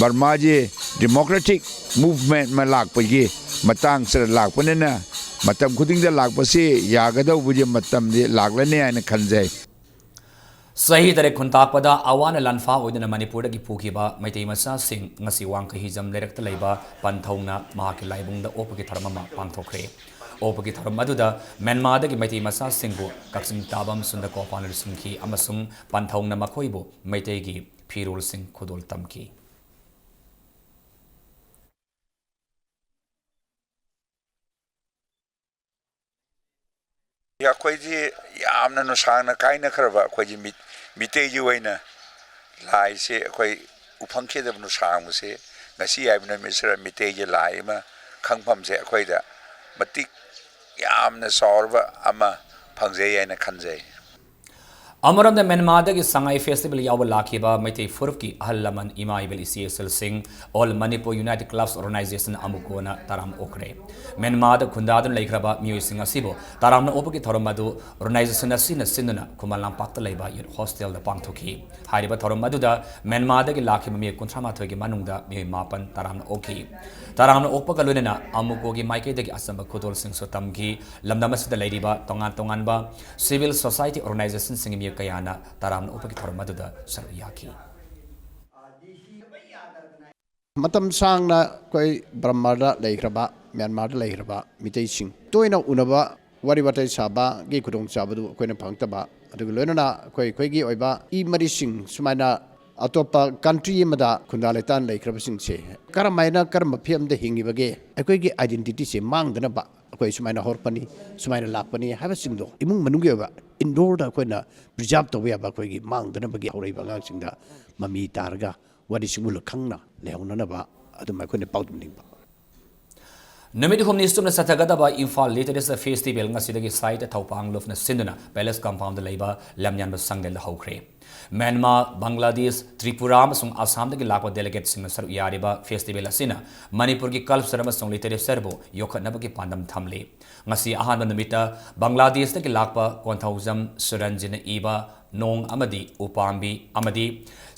ꯕꯔꯃꯥꯒꯤ democratic movement ꯑꯃ ꯂꯥꯛꯄꯒꯤ ꯃꯇꯥꯡꯁꯤꯗ ꯂꯥꯛꯄꯅꯤꯅ ꯃꯇꯝ ꯈꯨꯗꯤꯡꯗ ꯂꯥꯛꯄꯁꯤ ꯌꯥꯒꯗꯧꯕꯒꯤ ꯃꯇꯝꯗꯤ ꯂꯥꯛꯂꯅꯤ ꯍꯥꯏꯅ ꯈꯟꯖꯩ꯫ ꯆꯍꯤ ꯇꯔꯦꯠ ꯈꯨꯟꯇꯥꯛꯄꯗ ꯑꯋꯥꯅ ꯂꯥꯟꯐꯥ ꯑꯣꯏꯗꯨꯅ ꯃꯅꯤꯄꯨꯔꯗꯒꯤ ꯄꯨꯈꯤꯕ ꯃꯩꯇꯩ ꯃꯆꯥꯁꯤꯡ ꯉꯁꯤ ꯋꯥꯡꯈꯩ ꯍꯤꯖꯝ ꯂꯩꯔꯛꯇ ꯂꯩꯕ ꯄꯟꯊꯧꯅ ꯃꯍꯥꯛꯀꯤ ꯂꯥꯏꯕꯨꯡꯗ ꯑꯣꯛꯄꯒꯤ ꯊꯧꯔꯝ ꯑꯃ ꯄꯥꯡꯊꯣꯛꯈ꯭ꯔꯦ꯫ ꯑꯣꯛꯄꯒꯤ ꯊꯧꯔꯝ ꯑꯗꯨꯗ ꯃ꯭ꯌꯥꯟꯃꯥꯔꯗꯒꯤ ꯃꯩꯇꯩ ꯃꯆꯥꯁꯤꯡꯕꯨ ꯀꯛꯆꯤꯡ ꯇꯥꯕꯝ ꯁꯨꯟꯗꯔ ꯒꯣꯄꯥꯜꯅ ꯂꯨꯆꯤꯡꯈꯤ ꯑꯃꯁꯨꯡ ꯄꯟꯊꯧꯅ ꯃꯈꯣꯏꯕꯨ ꯃꯩꯇꯩꯒꯤ ꯐꯤꯔꯣꯜꯁꯤꯡ ꯈꯨꯗꯣꯜ ꯇꯝꯈꯤ꯫ ꯑꯩꯈꯣꯏꯁꯤ ꯌꯥꯝꯅ ꯅꯨꯡꯁꯥꯡꯅ ꯀꯥꯏꯅꯈ꯭ꯔꯕ ꯑꯩꯈꯣꯏꯒꯤ ꯃꯤꯠ-, ꯃꯤꯇꯩꯒꯤ ꯑꯣꯏꯅ ꯂꯥꯏꯁꯦ ꯑꯩꯈꯣꯏ ꯎ ꯐꯪꯈꯤꯗꯕ ꯅꯨꯡꯁꯥꯡꯕꯁꯦ ꯉꯁꯤ ꯍꯥꯏꯕ ꯅꯨꯃꯤꯠꯁꯤꯗ ꯃꯤꯇꯩꯒꯤ ꯂꯥꯏ ꯑꯃ ꯈꯪꯐꯝꯁꯦ ꯑꯩꯈꯣꯏꯗ ꯃꯇꯤꯛ ꯌꯥꯝꯅ ꯆꯥꯎꯔꯕ ꯑꯃ ꯐꯪꯖꯩ ꯍꯥꯏꯅ ꯈꯟꯖꯩ꯫ ꯑꯃꯔꯣꯝꯗ ꯃ꯭ꯌꯥꯟꯃꯥꯔꯗꯒꯤ ꯁꯉꯥꯏ ꯐꯦꯁꯇꯤꯚꯦꯜ ꯌꯥꯎꯕ ꯂꯥꯛꯈꯤꯕ ꯃꯩꯇꯩ ꯐꯨꯔꯨꯞꯀꯤ ꯑꯍꯜ ꯂꯃꯟ, ꯏꯃꯥ ꯏꯕꯦꯜ, ꯏꯆꯦ ꯏꯆꯜꯁꯤꯡ All Manipur United Clubs Organization, ꯑꯃꯨꯀꯣꯅ ꯇꯔꯥꯝꯅ ꯑꯣꯛꯈ꯭ꯔꯦ꯫ ꯃ꯭ꯌꯥꯟꯃꯥꯔꯗ ꯈꯨꯟꯗꯥꯗꯨꯅ ꯂꯩꯈ꯭ꯔꯕ ꯃꯤꯑꯣꯏꯁꯤꯡ ꯑꯁꯤꯕꯨ ꯇꯔꯥꯝꯅ ꯑꯣꯛꯄꯒꯤ ꯊꯧꯔꯝ ꯑꯗꯨ organization ꯑꯁꯤꯅ ꯁꯤꯟꯗꯨꯅ ꯈꯨꯃꯟ ꯂꯝꯄꯥꯛꯇ ꯂꯩꯕ youth hostel ꯗ ꯄꯥꯡꯊꯣꯛꯈꯤ꯫ ꯍꯥꯏꯔꯤꯕ ꯊꯧꯔꯝ ꯑꯗꯨꯗ ꯃ꯭ꯌꯥꯟꯃꯥꯔꯗꯒꯤ ꯂꯥꯛꯈꯤꯕ ꯃꯤꯑꯣꯏ ꯀꯨꯟꯊ꯭ꯔꯥ ꯃꯥꯊꯣꯏꯒꯤ ꯃꯅꯨꯡꯗ ꯃꯤꯑꯣꯏ ꯃꯥꯄꯟ ꯇꯔꯥꯝꯅ ꯑꯣꯛꯈꯤ꯫ ꯇꯔꯥꯝꯅ ꯑꯣꯛꯄꯒ ꯂꯣꯏꯅꯅ ꯑꯃꯨꯀꯣꯒꯤ ꯃꯥꯏꯀꯩꯗꯒꯤ ꯑꯆꯝꯕ ꯈꯨꯗꯣꯜꯁꯤꯡꯁꯨ ꯇꯝꯈꯤ꯫ ꯂꯝꯗꯝ ꯑꯁꯤꯗ ꯂꯩꯔꯤꯕ ꯇꯣꯉꯥꯟ ꯇꯣꯉꯥꯟꯕ civil society organization ꯁꯤꯡꯒꯤ ꯃꯤꯑꯣꯏ ꯀꯌꯥꯅ ꯇꯔꯥꯝꯅ ꯑꯣꯛꯄꯒꯤ ꯊꯧꯔꯝ ꯑꯗꯨꯗ ꯁꯔꯨꯛ ꯌꯥꯈꯤ꯫ ꯃꯇꯝ ꯁꯥꯡꯅ ꯑꯩꯈꯣꯏ ꯕꯔꯃꯥꯗ ꯂꯩꯈ꯭ꯔꯕ, ꯃ꯭ꯌꯥꯟꯃꯥꯔꯗ ꯂꯩꯈ꯭ꯔꯕ ꯃꯤꯇꯩꯁꯤꯡ ꯇꯣꯏꯅ ꯎꯅꯕ, ꯋꯥꯔꯤ ꯋꯥꯇꯥꯏ ꯁꯥꯕꯒꯤ ꯈꯨꯗꯣꯡꯆꯥꯕꯗꯨ ꯑꯩꯈꯣꯏꯅ ꯐꯪꯉꯛꯇꯕ, ꯑꯗꯨꯒ ꯂꯣꯏꯅꯅ ꯑꯩꯈꯣꯏ, ꯑꯩꯈꯣꯏꯒꯤ ꯑꯣꯏꯕ ꯏ ꯃꯔꯤꯁꯤꯡ ꯁꯨꯃꯥꯏꯅ ꯑꯇꯣꯞꯄ ꯀꯟꯇ꯭ꯔꯤ ꯑꯃꯗ ꯈꯨꯟꯗꯥ ꯂꯩꯇꯥꯟ ꯂꯩꯈ꯭ꯔꯕꯁꯤꯡꯁꯦ ꯀꯔꯝꯍꯥꯏꯅ, ꯀꯔꯝꯕ ꯐꯤꯕꯝꯗ ꯍꯤꯡꯉꯤꯕꯒꯦ, ꯑꯩꯈꯣꯏꯒꯤ ꯑꯥꯏꯗꯦꯟꯇꯤꯇꯤꯁꯦ ꯃꯥꯡꯗꯅꯕ ꯑꯩꯈꯣꯏ ꯁꯨꯃꯥꯏꯅ ꯍꯧꯔꯛꯄꯅꯤ, ꯁꯨꯃꯥꯏꯅ ꯂꯥꯛꯄꯅꯤ ꯍꯥꯏꯕꯁꯤꯡꯗꯣ ꯏꯃꯨꯡ ꯃꯅꯨꯡꯒꯤ ꯑꯣꯏꯕ ꯏꯟꯗꯣꯔꯗ ꯑꯩꯈꯣꯏꯅ ꯄ꯭ꯔꯤꯖꯥꯕ ꯇꯧꯕ ꯌꯥꯕ, ꯑꯩꯈꯣꯏꯒꯤ ꯃꯥꯡꯗꯅꯕꯒꯤ ꯍꯧꯔꯛꯏꯕ ꯑꯉꯥꯡꯁꯤꯡꯗ ꯃꯃꯤ ꯇꯥꯔꯒ ꯋꯥꯔꯤ ꯁꯤꯒꯨꯝꯕ ꯈꯪꯅ ꯂꯩꯍꯧꯅꯅꯕ ꯑꯗꯨꯝ ꯑꯩꯈꯣꯏꯅ ꯄꯥꯎꯗꯝꯅꯤꯡꯕ꯫ ꯅꯨꯃꯤꯠ ꯍꯨꯝꯅꯤ ꯆꯨꯞꯅ ꯆꯠꯊꯒꯗꯕ ꯏꯝꯐꯥꯜ ꯂꯤꯇꯔꯦꯆꯔ ꯐꯦꯁꯇꯤꯚꯦꯜ ꯉꯁꯤꯗꯒꯤ ꯁꯥꯍꯤꯇ꯭ꯌ ꯊꯧꯄꯥꯡ ꯂꯨꯞꯅ ꯁꯤꯟꯗꯨꯅ ꯄꯦꯂꯦꯁ ꯀꯝꯄꯥꯎꯟꯗ ꯂꯩꯕ ꯂꯝꯌꯥꯟꯕ ꯁꯪꯗꯦꯜꯗ ꯍꯧꯈ꯭ꯔꯦ꯫ ꯃ꯭ꯌꯥꯟꯃꯥꯔ, ꯕꯪꯒ꯭ꯂꯥꯗꯦꯁ, ꯇ꯭ꯔꯤꯄꯨꯔꯥ ꯑꯃꯁꯨꯡ ꯑꯁꯥꯝꯗꯒꯤ ꯂꯥꯛꯄ ꯗꯦꯂꯤꯒꯦꯠꯁꯤꯡꯅ ꯁꯔꯨꯛ ꯌꯥꯔꯤꯕ ꯐꯦꯁꯇꯤꯚꯦꯜ ꯑꯁꯤꯅ ꯃꯅꯤꯄꯨꯔꯒꯤ ꯀꯜꯆꯔ ꯑꯃꯁꯨꯡ ꯂꯤꯇꯔꯦꯆꯔꯕꯨ ꯌꯣꯛꯈꯠꯅꯕꯒꯤ ꯄꯥꯟꯗꯝ ꯊꯝꯂꯤ꯫ ꯉꯁꯤ ꯑꯍꯥꯟꯕ ꯅꯨꯃꯤꯠꯇ ꯕꯪꯒ꯭ꯂꯥꯗꯦꯁꯇꯒꯤ ꯂꯥꯛꯄ ꯀꯣꯟꯊꯧꯖꯝ ꯁꯨꯔꯟꯖꯤꯅ ꯏꯕ ꯅꯣꯡ ꯑꯃꯗꯤ ꯎꯄꯥꯝꯕꯤ ꯑꯃꯗꯤ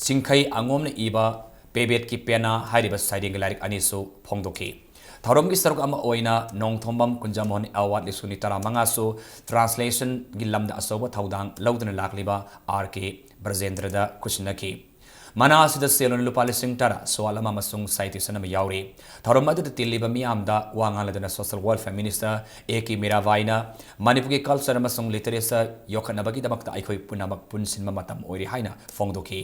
ꯁꯤꯡꯈꯩ ꯑꯉꯣꯝꯅ ꯏꯕ ꯄꯦꯕꯦꯠꯀꯤ ꯄꯦꯅꯥ ꯍꯥꯏꯔꯤꯕ ꯁꯩꯔꯦꯡꯒꯤ ꯂꯥꯏꯔꯤꯛ ꯑꯅꯤꯁꯨ ꯐꯣꯡꯗꯣꯛꯈꯤ꯫ ꯊꯧꯔꯝꯒꯤ ꯁꯔꯨꯛ ꯑꯃ ꯑꯣꯏꯅ ꯅꯣꯡꯊꯣꯝꯕꯝ ꯀꯨꯟꯖꯥꯃꯣꯍꯟ ꯑꯦꯋꯥꯔꯗ ꯂꯤꯁꯤꯡ ꯇꯔꯥꯃꯉꯥꯁꯨ ꯇ꯭ꯔꯥꯟꯁꯂꯦꯁꯟꯒꯤ ꯂꯝꯗ ꯑꯆꯧꯕ ꯊꯧꯗꯥꯡ ꯂꯧꯗꯨꯅ ꯂꯥꯛꯂꯤꯕ ꯑꯥꯔ ꯀꯦ ꯕ꯭ꯔꯖꯦꯟꯗ꯭ꯔꯗ ꯈꯨꯠꯁꯤꯟꯅꯈꯤ꯫ ꯃꯅꯥ ꯑꯁꯤꯗ ꯁꯦꯜ ꯑꯣꯏꯅ ꯂꯨꯄꯥ ꯂꯤꯁꯤꯡ ꯇꯔꯥ, ꯁꯣꯜ ꯑꯃ ꯑꯃꯁꯨꯡ ꯁꯥꯏꯇꯦꯁꯟ ꯑꯃ ꯌꯥꯎꯔꯤ꯫ ꯊꯧꯔꯝ ꯑꯗꯨꯗ ꯇꯤꯜꯂꯤꯕ ꯃꯤꯌꯥꯝꯗ ꯋꯥ ꯉꯥꯡꯂꯗꯨꯅ social welfare minister A K ꯃꯤꯔꯥꯕꯥꯏꯅ ꯃꯅꯤꯄꯨꯔꯒꯤ ꯀꯜꯆꯔ ꯑꯃꯁꯨꯡ ꯂꯤꯇꯔꯦꯆꯔ ꯌꯣꯛꯈꯠꯅꯕꯒꯤꯗꯃꯛꯇ ꯑꯩꯈꯣꯏ ꯄꯨꯝꯅꯃꯛ ꯄꯨꯟꯁꯤꯟꯕ ꯃꯇꯝ ꯑꯣꯏꯔꯦ ꯍꯥꯏꯅ ꯐꯣꯡꯗꯣꯛꯈꯤ꯫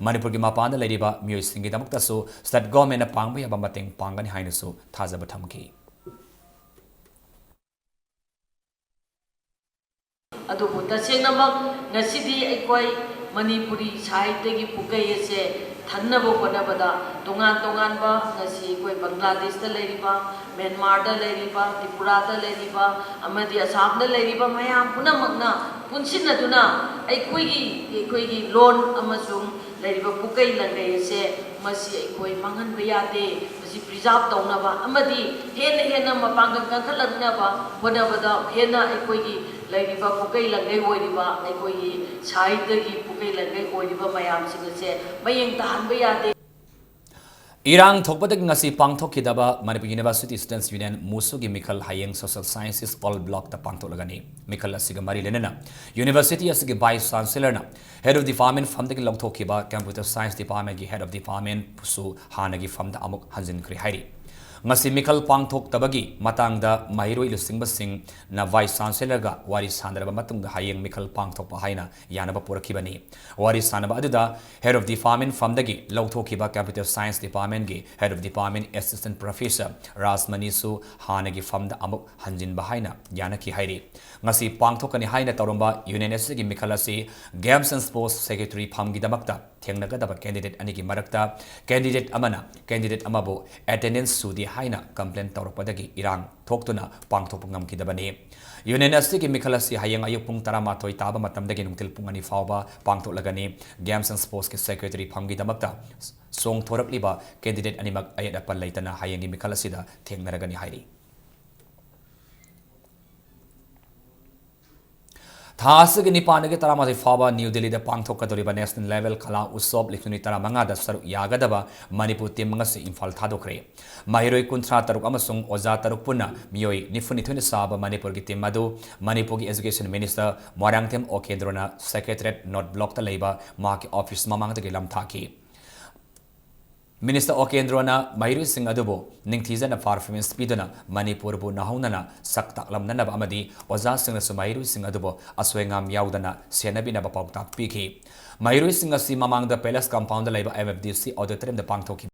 ꯃꯅꯤꯄꯨꯔꯒꯤ ꯃꯄꯥꯟꯗ ꯂꯩꯔꯤꯕ ꯃꯤꯑꯣꯏꯁꯤꯡꯒꯤꯗꯃꯛꯇꯁꯨ ꯁ꯭ꯇꯦꯠ ꯒꯣꯔꯃꯦꯟꯅ ꯄꯥꯡꯕ ꯌꯥꯕ ꯃꯇꯦꯡ ꯄꯥꯡꯒꯅꯤ ꯍꯥꯏꯅꯁꯨ ꯊꯥꯖꯕ ꯊꯝꯈꯤ꯫ ꯑꯗꯨꯕꯨ ꯇꯁꯦꯡꯅꯃꯛ ꯉꯁꯤꯗꯤ ꯑꯩꯈꯣꯏ ꯃꯅꯤꯄꯨꯔꯤ ꯁꯥꯍꯤꯇ꯭ꯌꯒꯤ ꯄꯨꯀꯩ ꯑꯁꯦ ꯊꯟꯅꯕ ꯍꯣꯠꯅꯕꯗ ꯇꯣꯉꯥꯟ ꯇꯣꯉꯥꯟꯕ ꯉꯁꯤ ꯑꯩꯈꯣꯏ ꯕꯪꯒ꯭ꯂꯥꯗꯦꯁꯇ ꯂꯩꯔꯤꯕ, ꯃ꯭ꯌꯥꯟꯃꯥꯔꯗ ꯂꯩꯔꯤꯕ, ꯇ꯭ꯔꯤꯄꯨꯔꯥꯗ ꯂꯩꯔꯤꯕ ꯑꯃꯗꯤ ꯑꯁꯥꯝꯗ ꯂꯩꯔꯤꯕ ꯃꯌꯥꯝ ꯄꯨꯝꯅꯃꯛꯅ ꯄꯨꯟꯁꯤꯟꯅꯗꯨꯅ ꯑꯩꯈꯣꯏꯒꯤ, ꯑꯩꯈꯣꯏꯒꯤ ꯂꯣꯟ ꯑꯃꯁꯨꯡ ꯂꯩꯔꯤꯕ ꯄꯨꯀꯩ ꯂꯪꯒꯩ ꯑꯁꯦ ꯃꯁꯤ ꯑꯩꯈꯣꯏ ꯃꯥꯡꯍꯟꯕ ꯌꯥꯗꯦ꯫ ꯃꯁꯤ ꯄ꯭ꯔꯤꯖꯥꯕ ꯇꯧꯅꯕ ꯑꯃꯗꯤ ꯍꯦꯟꯅ ꯍꯦꯟꯅ ꯃꯄꯥꯡꯒꯜ ꯀꯟꯈꯠꯂꯛꯅꯕ ꯍꯣꯠꯅꯕꯗ ꯍꯦꯟꯅ ꯑꯩꯈꯣꯏꯒꯤ ꯂꯩꯔꯤꯕ ꯄꯨꯀꯩ ꯂꯪꯒꯩ ꯑꯣꯏꯔꯤꯕ, ꯑꯩꯈꯣꯏꯒꯤ ꯁꯥꯍꯤꯇ꯭ꯌꯒꯤ ꯄꯨꯀꯩ ꯂꯪꯒꯩ ꯑꯣꯏꯔꯤꯕ ꯃꯌꯥꯝꯁꯤꯡ ꯑꯁꯦ ꯃꯌꯦꯡ ꯇꯥꯍꯟꯕ ꯌꯥꯗꯦ꯫ ꯏꯔꯥꯡ ꯊꯣꯛꯄꯗꯒꯤ ꯉꯁꯤ ꯄꯥꯡꯊꯣꯛꯈꯤꯗꯕ ꯃꯅꯤꯄꯨꯔ ꯌꯨꯅꯤꯚꯔꯁꯤꯇꯤ ꯁ꯭ꯇꯨꯗꯦꯟꯠꯁ ꯌꯨꯅꯤꯌꯟ, ꯃꯨꯁꯨꯒꯤ ꯃꯤꯈꯜ ꯍꯌꯦꯡ ꯁꯣꯁꯤꯌꯦꯜ ꯁꯥꯏꯟꯁꯦꯁ ꯑꯣꯜ ꯕ꯭ꯂꯣꯛꯇ ꯄꯥꯡꯊꯣꯛꯂꯒꯅꯤ꯫ ꯃꯤꯈꯜ ꯑꯁꯤꯒ ꯃꯔꯤ ꯂꯩꯅꯅ ꯌꯨꯅꯤꯚꯔꯁꯤꯇꯤ ꯑꯁꯤꯒꯤ ꯚꯥꯏꯁ ꯆꯥꯟꯁꯦꯂꯔꯅ ꯍꯦꯗ ꯑꯣꯐ ꯗꯤꯄꯥꯔꯠꯃꯦꯟꯠ ꯐꯝꯗꯒꯤ ꯂꯧꯊꯣꯛꯈꯤꯕ ꯀꯝꯄ꯭ꯌꯨꯇꯔ ꯁꯥꯏꯟꯁ ꯗꯤꯄꯥꯔꯠꯃꯦꯟꯠꯀꯤ ꯍꯦꯗ ꯑꯣꯐ ꯗꯤꯄꯥꯔꯠꯃꯦꯟꯠꯄꯨꯁꯨ ꯍꯥꯟꯅꯒꯤ ꯐꯝꯗ ꯑꯃꯨꯛ ꯍꯟꯖꯤꯟꯈ꯭ꯔꯦ ꯍꯥꯏꯔꯤ꯫ ꯉꯁꯤ ꯃꯤꯈꯜ ꯄꯥꯡꯊꯣꯛꯇꯕꯒꯤ ꯃꯇꯥꯡꯗ ꯃꯍꯩꯔꯣꯏ ꯂꯨꯆꯤꯡꯕꯁꯤꯡꯅ Vice Chancellorꯒ ꯋꯥꯔꯤ ꯁꯥꯟꯅꯔꯕ ꯃꯇꯨꯡꯗ ꯍꯌꯦꯡ ꯃꯤꯈꯜ ꯄꯥꯡꯊꯣꯛꯄ ꯍꯥꯏꯅ ꯌꯥꯅꯕ ꯄꯨꯔꯛꯈꯤꯕꯅꯤ꯫ ꯋꯥꯔꯤ ꯁꯥꯟꯅꯕ ꯑꯗꯨꯗ Head of Department ꯐꯝꯗꯒꯤ ꯂꯧꯊꯣꯛꯈꯤꯕ Computer Science Departmentꯀꯤ Head of Department Assistant Professor ꯔꯥꯖꯃꯅꯤꯁꯨ ꯍꯥꯟꯅꯒꯤ ꯐꯝꯗ ꯑꯃꯨꯛ ꯍꯟꯖꯤꯟꯕ ꯍꯥꯏꯅ ꯌꯥꯅꯈꯤ ꯍꯥꯏꯔꯤ꯫ ꯉꯁꯤ ꯄꯥꯡꯊꯣꯛꯀꯅꯤ ꯍꯥꯏꯅ ꯇꯧꯔꯝꯕ ꯌꯨꯅꯤꯌꯟ ꯑꯁꯤꯒꯤ ꯃꯤꯈꯜ ꯑꯁꯤ Games and Sports Secretary ꯐꯝꯒꯤꯗꯃꯛꯇ ꯊꯦꯡꯅꯒꯗꯕ candidate ꯑꯅꯤꯒꯤ ꯃꯔꯛꯇ candidate ꯑꯃꯅ candidate ꯑꯃꯕꯨ attendance ꯁꯨꯗꯦ ꯍꯥꯏꯅ complain ꯇꯧꯔꯛꯄꯗꯒꯤ ꯏꯔꯥꯡ ꯊꯣꯛꯇꯨꯅ ꯄꯥꯡꯊꯣꯛꯄ ꯉꯝꯈꯤꯗꯕꯅꯤ꯫ ꯌꯨꯅꯤꯌꯟ ꯑꯁꯤꯒꯤ ꯃꯤꯈꯜ ꯑꯁꯤ ꯍꯌꯦꯡ ꯑꯌꯨꯛ ꯄꯨꯡ ꯇꯔꯥꯃꯥꯊꯣꯏ ꯇꯥꯕ ꯃꯇꯝꯗꯒꯤ ꯅꯨꯡꯊꯤꯜ ꯄꯨꯡ ꯑꯅꯤ ꯐꯥꯎꯕ ꯄꯥꯡꯊꯣꯛꯂꯒꯅꯤ꯫ Games and Sportsꯀꯤ Secretary ꯐꯝꯒꯤꯗꯃꯛꯇ ꯆꯣꯡꯊꯣꯔꯛꯂꯤꯕ candidate ꯑꯅꯤꯃꯛ ꯑꯌꯦꯠ ꯑꯄꯟ ꯂꯩꯇꯅ ꯍꯌꯦꯡꯒꯤ ꯃꯤꯈꯜ ꯑꯁꯤꯗ ꯊꯦꯡꯅꯔꯒꯅꯤ ꯍꯥꯏꯔꯤ꯫ ꯊꯥ ꯑꯁꯤꯒꯤ ꯅꯤꯄꯥꯟꯗꯒꯤ ꯇꯔꯥꯃꯥꯊꯣꯏ ꯐꯥꯎꯕ ꯅ꯭ꯌꯨ ꯗꯦꯜꯂꯤꯗ ꯄꯥꯡꯊꯣꯛꯀꯗꯧꯔꯤꯕ National Level Kala Utsav ꯂꯤꯁꯤꯡ ꯇꯔꯥꯃꯉꯥꯗ ꯁꯔꯨꯛ ꯌꯥꯒꯗꯕ ꯃꯅꯤꯄꯨꯔ team ꯉꯁꯤ ꯏꯝꯐꯥꯜ ꯊꯥꯗꯣꯛꯈ꯭ꯔꯦ꯫ ꯃꯍꯩꯔꯣꯏ ꯀꯨꯟꯊ꯭ꯔꯥ ꯇꯔꯨꯛ ꯑꯃꯁꯨꯡ ꯑꯣꯖꯥ ꯇꯔꯨꯛ ꯄꯨꯟꯅ ꯃꯤꯑꯣꯏ ꯅꯤꯐꯨꯅꯤꯊꯣꯏꯅ ꯁꯥꯕ ꯃꯅꯤꯄꯨꯔꯒꯤ team ꯑꯗꯨ ꯃꯅꯤꯄꯨꯔꯒꯤ Education Minister Moirangthem ꯑꯣꯀꯦꯟꯗ꯭ꯔꯣꯅ Secretariat North Blockꯇ ꯂꯩꯕ ꯃꯍꯥꯛꯀꯤ office ꯃꯃꯥꯡꯗꯒꯤ ꯂꯝꯊꯥꯈꯤ꯫ Minister ꯑꯣꯀꯦꯟꯗ꯭ꯔꯣꯅ ꯃꯍꯩꯔꯣꯏꯁꯤꯡ ꯑꯗꯨꯕꯨ ꯅꯤꯡꯊꯤꯖꯅ performance ꯄꯤꯗꯨꯅ ꯃꯅꯤꯄꯨꯔꯕꯨ ꯅꯧꯍꯧꯅꯅ ꯁꯛ ꯇꯥꯛꯂꯝꯅꯅꯕ ꯑꯃꯗꯤ ꯑꯣꯖꯥꯁꯤꯡꯅꯁꯨ ꯃꯍꯩꯔꯣꯏꯁꯤꯡ ꯑꯗꯨꯕꯨ ꯑꯁꯣꯏ ꯑꯉꯥꯝ ꯌꯥꯎꯗꯅ ꯁꯦꯟꯅꯕꯤꯅꯕ ꯄꯥꯎꯇꯥꯛ ꯄꯤꯈꯤ꯫ ꯃꯍꯩꯔꯣꯏꯁꯤꯡ ꯑꯁꯤ ꯃꯃꯥꯡꯗ Palace Compoundꯗ ꯂꯩꯕ M F D C Auditoriumꯗ ꯄꯥꯡꯊꯣꯛꯈꯤꯕ